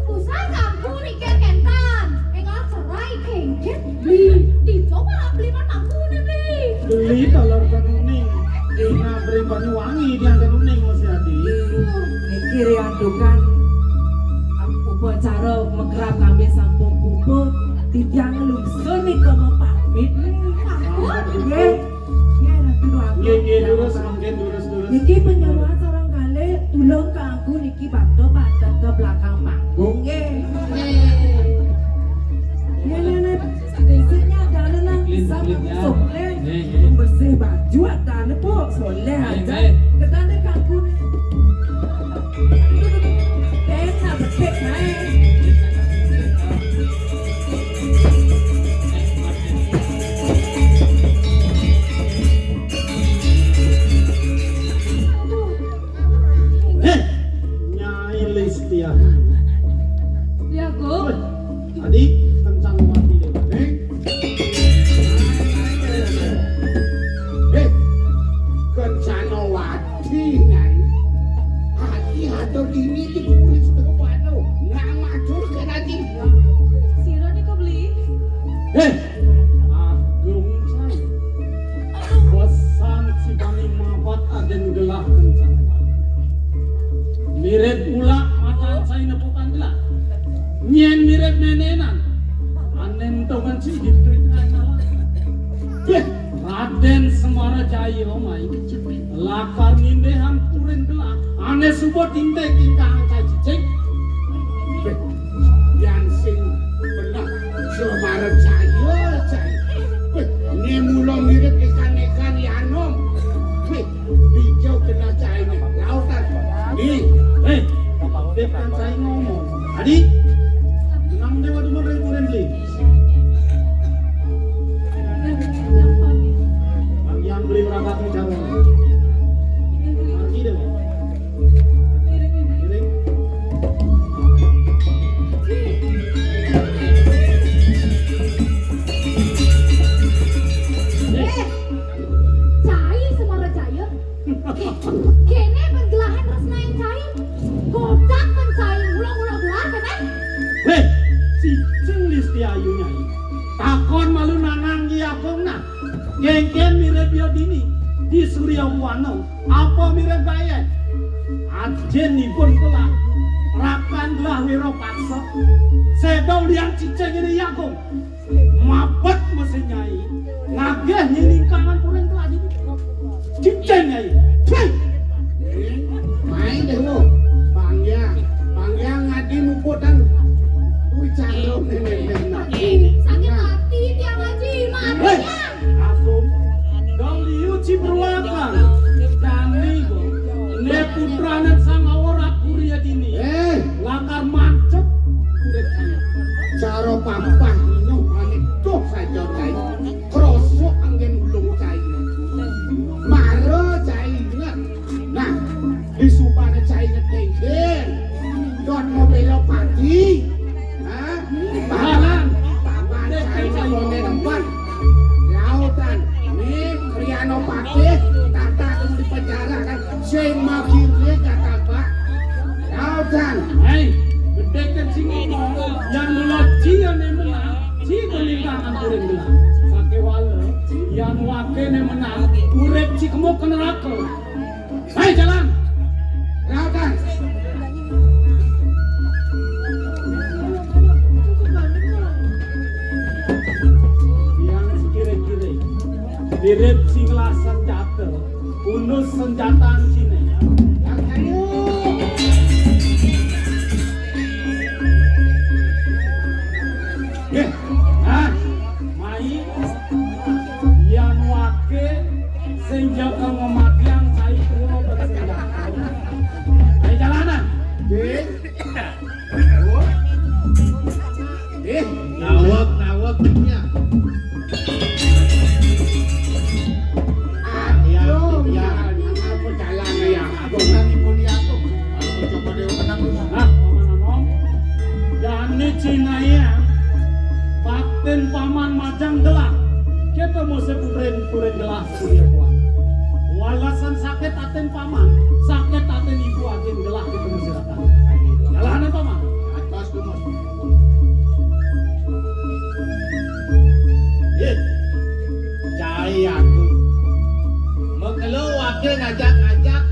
Usah kampung niki kenten. Enggal cerai kengken. Di, di coba beli man mampu nih, beli. Beli taler tenuning. Dina beri Banyuwangi dia tenuning masih adi. Niki riantukan upacara mekrab kami sampun puput. Titiang lungsun nika mau pamit. Pamit? Nggih. Nggih, Ratu Dwagung. Nggih, nggih, durus, mangkin durus, durus. Niki penyuluhan sareng kalih, tulung kanggo niki bakta-bakta ke belakang panggung, nggih. Nggih. Nggih, nggih, nggih. Besoknya ada nang bisa masuk, nggih. Nggih, nggih. Membersih baju ada nggih, Bu. Soleh aja. Nggih. Ketane kanggo nih. Kena betik, nggih. Heh, Nyai Listian. Ya, Gung. Weh, adi kencang mati deh, Ning. Heh, kencana wati, Nyai. Adi atur dini di kulit sedekah pano. Nang matur kena di. Sira nika beli. Heh, Agung Sang. Pesan si Bani Mabat aden gelah kencana. Mirip pula matan saya nepukan gelah. Nyen mirip nenenan. Anen tongan si gitu. Heh, Raden Semara Jaya mai. Lakar ngindehan puring gelah. Ane suba tinte kingkang cai cicing. Beh, yan sing benah Semara Jaya, cai. Beh, ne mula mirip ikan-ikan yanom. Beh, hijau kena cai ne. Lautan. Ni, eh, depan cai ngomong. Adi, nang dewa demen reng puring beli. Yang beli berangkat bicara. Pergi deh. Ngiring. Eh, cai Semara Jaya. Kene bergelahan resnain cai. Kodak men cai ulo-ulo gelah kene. Heh, cicing Listi Ayu, Nyai. Takon malu nanang Ki Agung nah. Ngengken mirip ya dini di Surya Buana. Apa mirip bae? Ajen ipun telah rakan gelah wira paksa. Seda ulian cicing ini Ki Agung. Mabet mesti Nyai. Ngageh nyiningkangan puring telah dini. Cicing, Nyai. Cai. Main deh lo. Panggil. Panggil ngadi muputan. Wih, candong nenek. Sakit hati tiang haji. Maaf. Hei. Agung, dong liu cipruakan. Dani, Bong. Ne putranen sang awor aku ria dini. Eh. Lakar mancep. Cara pampah nyoh panik doh saja cai. Krosok anggen ulung cai. Mara cai inget. Disubane cai ngetengken. Don mau bela pati. Hah? Paman, paman cai konen empat. Lautan. Nih, Kriano Patih, tata di penjara kan. Sing magirnya kata Pak. Lautan. Hei, gedeken sing ngomong. Yang dulu cia ne menang, ci kelingangan kuring gelah. Sakewala, yang wake ne menang, urip ci kemuk ke neraka. Hai, jalan. Rakan. Yang sekira-kira. Mirip sing lasan jatuh. Unus senjata sini. Yang kayu. Eh, ah, mai. Yan wake sing jaga ngematian cai kula bersenjata. Ayo jalanan. Nggih. Nggih. Nawak, nawak, ya. Aduh, ya, apa jalan ya? Aku tadi pun ya, aku. Aku coba dia menang dulu. Nah, Paman Anom. Jani cinaya, batin paman majang gelah. Kita mesti puring-puring gelah surya buah. Walasan sakit atin paman, sakit atin ibu atin gelah kita mesti datang. Jalanan paman. Atas kumus. Yit. Cai aku. Mekelo wake ngajak-ngajak,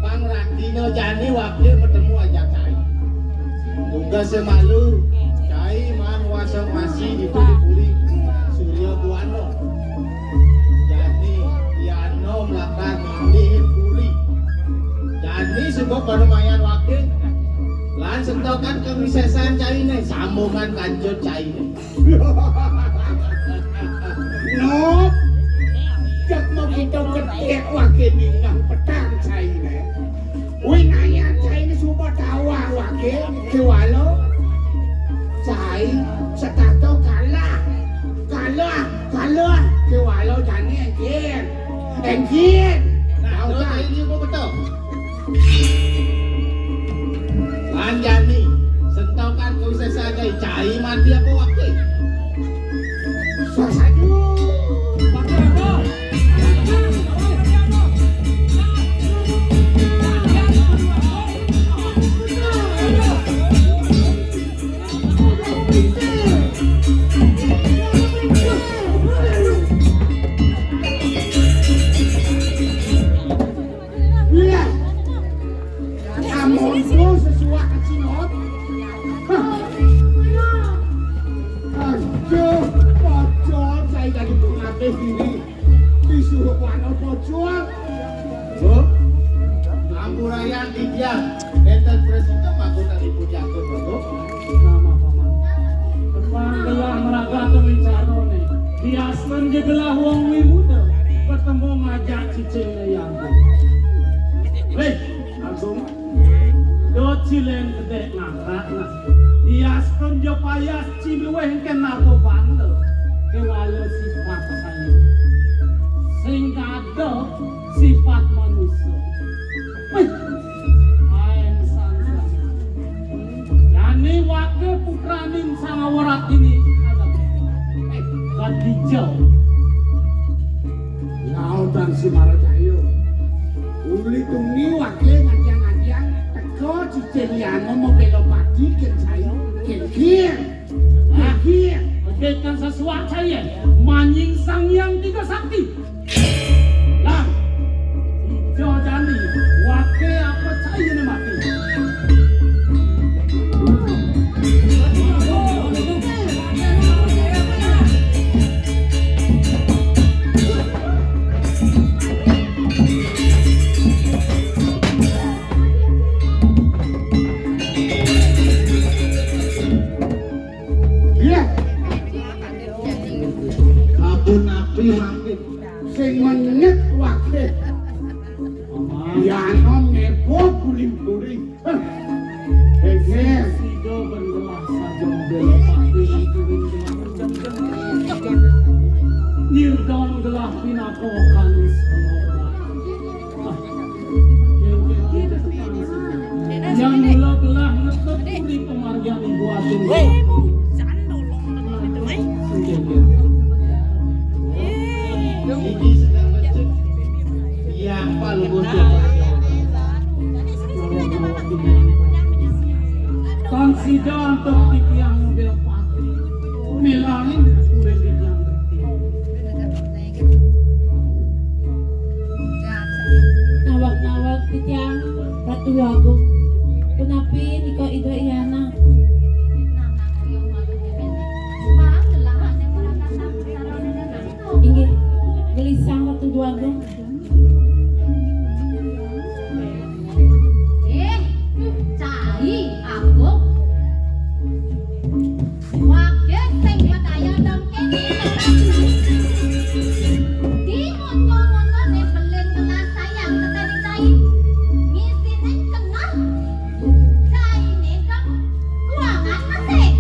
pang ratino jani wake metemu ajak cai. Tugas semalu, cai man wasa-wasi itu di puri Surya Buana. Jani, yano melakar ngambil puri. Jani sebab pada mayan wake, lan sentokan kewisesan cai ne, sambungan kancut cai ne. Nop. Cek mau kita ketik wake ningah petang caine. Winaya caine suba tawang wake kewala. Cai setato kalah. Kalah, kalah kewala jani engkin. Engkin. Nah, tahu tak? Ini apa betul? Lanjani, sentokan ku sesajai cai mati apa wakil? Sasaju. Iya. Amonto sesuak kecinot. Hah. Aduh, pocol saya jadi pengabe diri. Disuruh wano pocol. Bu, ampurayan tiang. Enten presiden aku tadi puji aku, Bu. Nama paman. Tepang gelah meraga temen carone. Diaslen je gelah wong wimuda. Ketemu ngajak cicing yang. Weh, Agung. Do cileng gedek ngangkat nah. Diaslen je payas ciluweh ke nato bangga. Kewala sifat saya. Sing kada sifat manusia. Wih, aeng sang sang. Jani wake putraning sang awaratini. Eh, Kadija. Lautan si Marajaya. Uli tuni wake ngajang-ngajang teka cicing yang mau bela pati ken saya. Ken ken. Nah, iya, pendekar sesuatu saya, manjing sang yang tiga sakti. Lang, hijau jani, wake apa cahaya ni mati. Iya. Sabun api mangkin. Sing menyet wakil. Yano ngepo guling-guling. Heh. Heh. Sida bergelah saja bela pati. Nirdon gelah pinaka kanis. Ah. Kene kita Weh, hujan dolong tenan itu, weh. Iki sedang becik. Iya, apa lu bocah? Tan sida antuk titiang mobil pati. Milangin urip titiang. Nawak-nawak titiang Ratu Agung. Punapi nika Ida Iyana? Inggih, gelisang Ratu Agung. Eh, cai Agung. Wagit sing bedaya dong kene. Di monto-montone belin ngelas sayang tekani cai. Ngisine kenal. Caine dong kuangan mesih.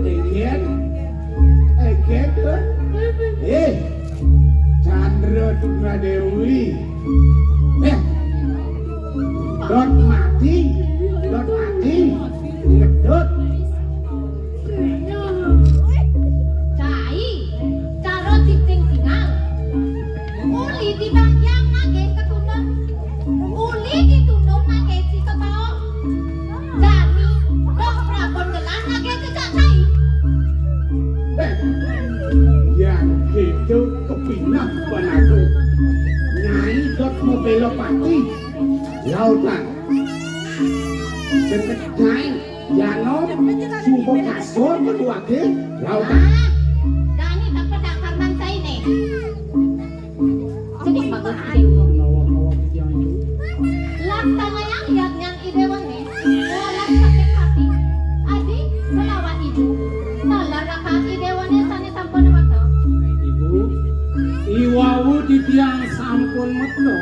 Egen, egen, eh, Chandra Tunggal Dewi. Eh, dot mati, dot mati, ngedot. Cai, cara cicing singal. Uli dibagian nagih ketundun. Uli ditundun nagih cicetao. Jani, dok prabon gelah nagih cecak cai. Eh, yang gitu kepinah panaku. Nyai dot mobelo pati. Lautan. Deket nyai. Yano, sumpah kasur, keduake, lautan. Ah, dani tak pedang karman saine. Sedih bagus dewa. Laksana yang lihat yang idewane, olah sakit hati. Adi, melawan ibu. Salah raka idewane sane sampun waktu. Ibu, iwawu titiang sampun metno.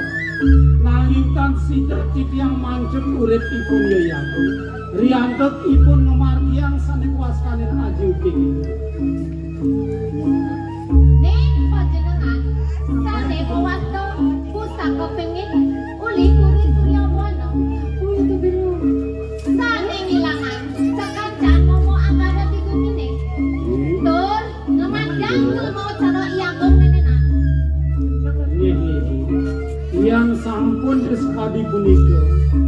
Nanging tan sida titiang mancep uripipun Yayaku. Riantuk ipun ngamargiang sane kuasanin aji uking. Ning panjenengan sane mawasta pusaka pingit uli puri Surya Buana. Sane ngilangan sakancan momo anggara di gumine. Tur ngemandang ngelmo cara Iyang Agung nenenan. Nggih, nggih. Tiyang sampun ris kadi punika,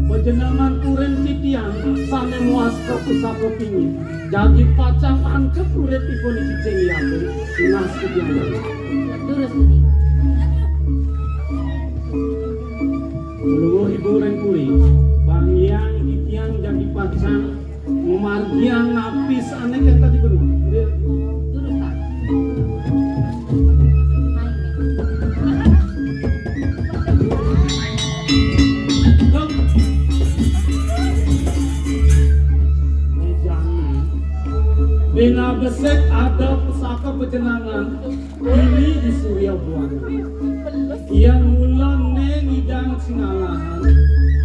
panjenengan kuring titiang sane muas ka pusaka pingit. Jagi pacang ancep uripipun cicing Iyang Agung, tunas titiang. Durus punika. Luwuh ibu ring puri, banggiang titiang jagi pacang Ngumargiang napi sane kenta di gunung. Durus, Pak. Bina besik ada pusaka pejenangan. Ini di Surya Buana. Yang mula neng idang singalahan.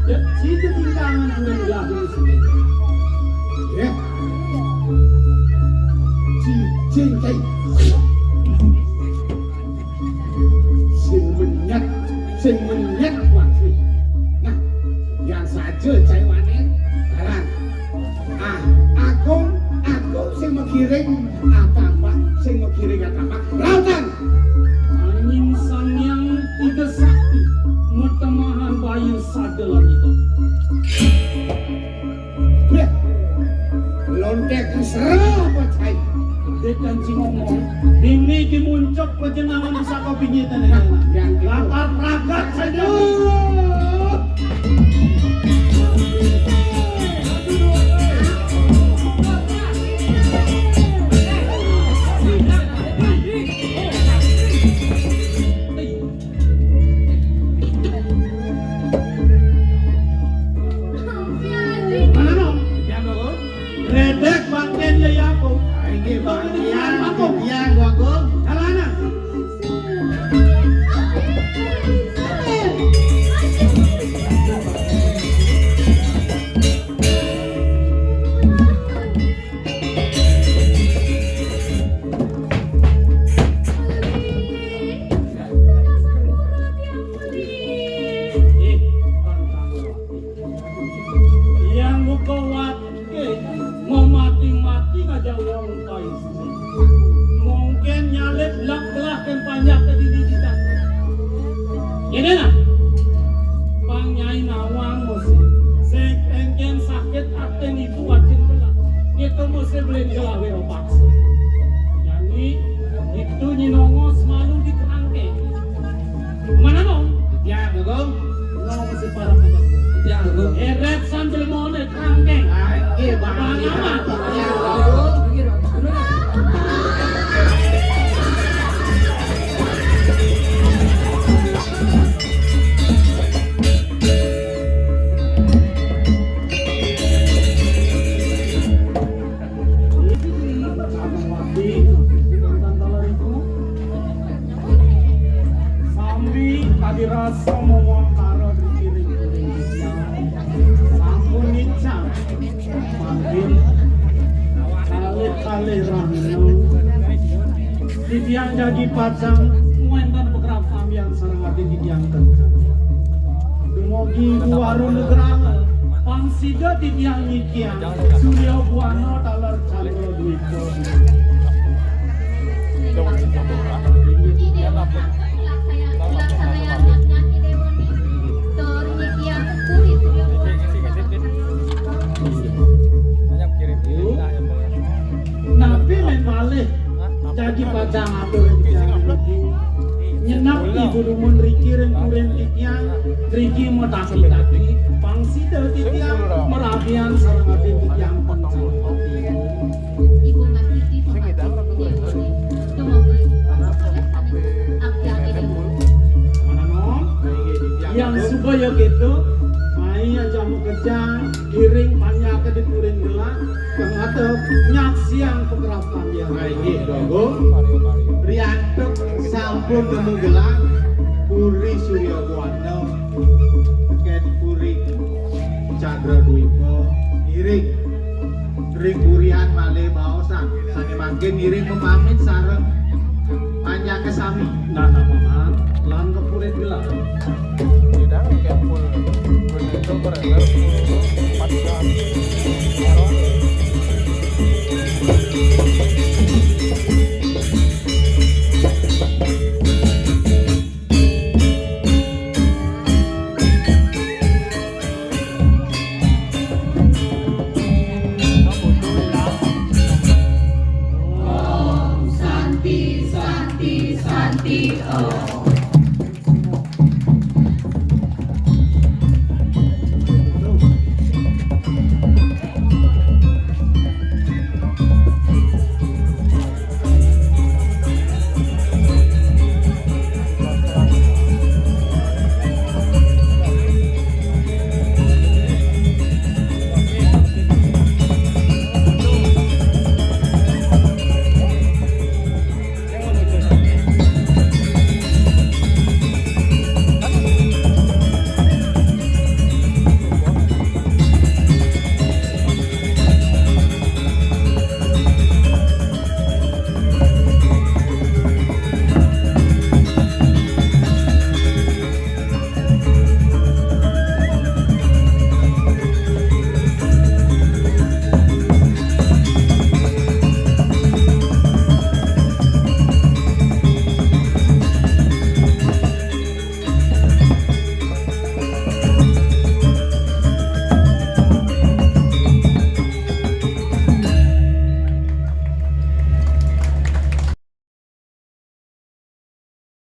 Dek cita tingkangan bulan gelahing sini. Ya. Cicing kai. Sing menyet, sing menyet waktu. Nah, yang saja cai wanen, jalan. Ah, agung, agung sing megiring atambah, sing megiring atambah. Lautan. Angin sangyang tiga sakti, metemahan bayu sada langit. Weh, lontek mesra apa cai? Dekan cingomong, dini dimuncuk pejenangan pusaka pinyitan. Nah, yang itu. Latar pragat saja. Mana no? Redek bangken ya, ya, aku. Inggih, bangkian, bangkian, gua, gua. Kalana. Momong para dikiring-kiring titiang sampun nincang mangkin kalih-kalih rahina titiang jagi pacang wénten pagrap sambian sareng ati titiang kenceng. Dumugi Ibu Warung Nugraha, pang sida titiang nyikiang Surya Buana taler Candra Dwipa. Napi mén malih jagi pacang atur titiang niki? Nyenap ibu dumun riki ring kurin titiang, riki mataki-taki, pang sida titiang marabian sareng ati titiang pang. Ibu ngatiti pangajap titiang niki. Dumogi pangapura sané abdi-abdi. Yang suba ya gitu, mai aja makejang, iring panjaka di kuring gelah, kang atep nyaksiang pagrap sambian. Inggih, Dong Agung. Riantuk sampun nemu gelah, Puri Surya Buana, tekén Puri Candra Dwipa, iring ring purian malih baosan, sané mangkin iring pamit sareng panjaka sami. Nah, nah, Paman, lan kapurit gelah. Tidak, kayak full, full itu, forever, full empat jam. Om Santi, Santi, Santi, Om.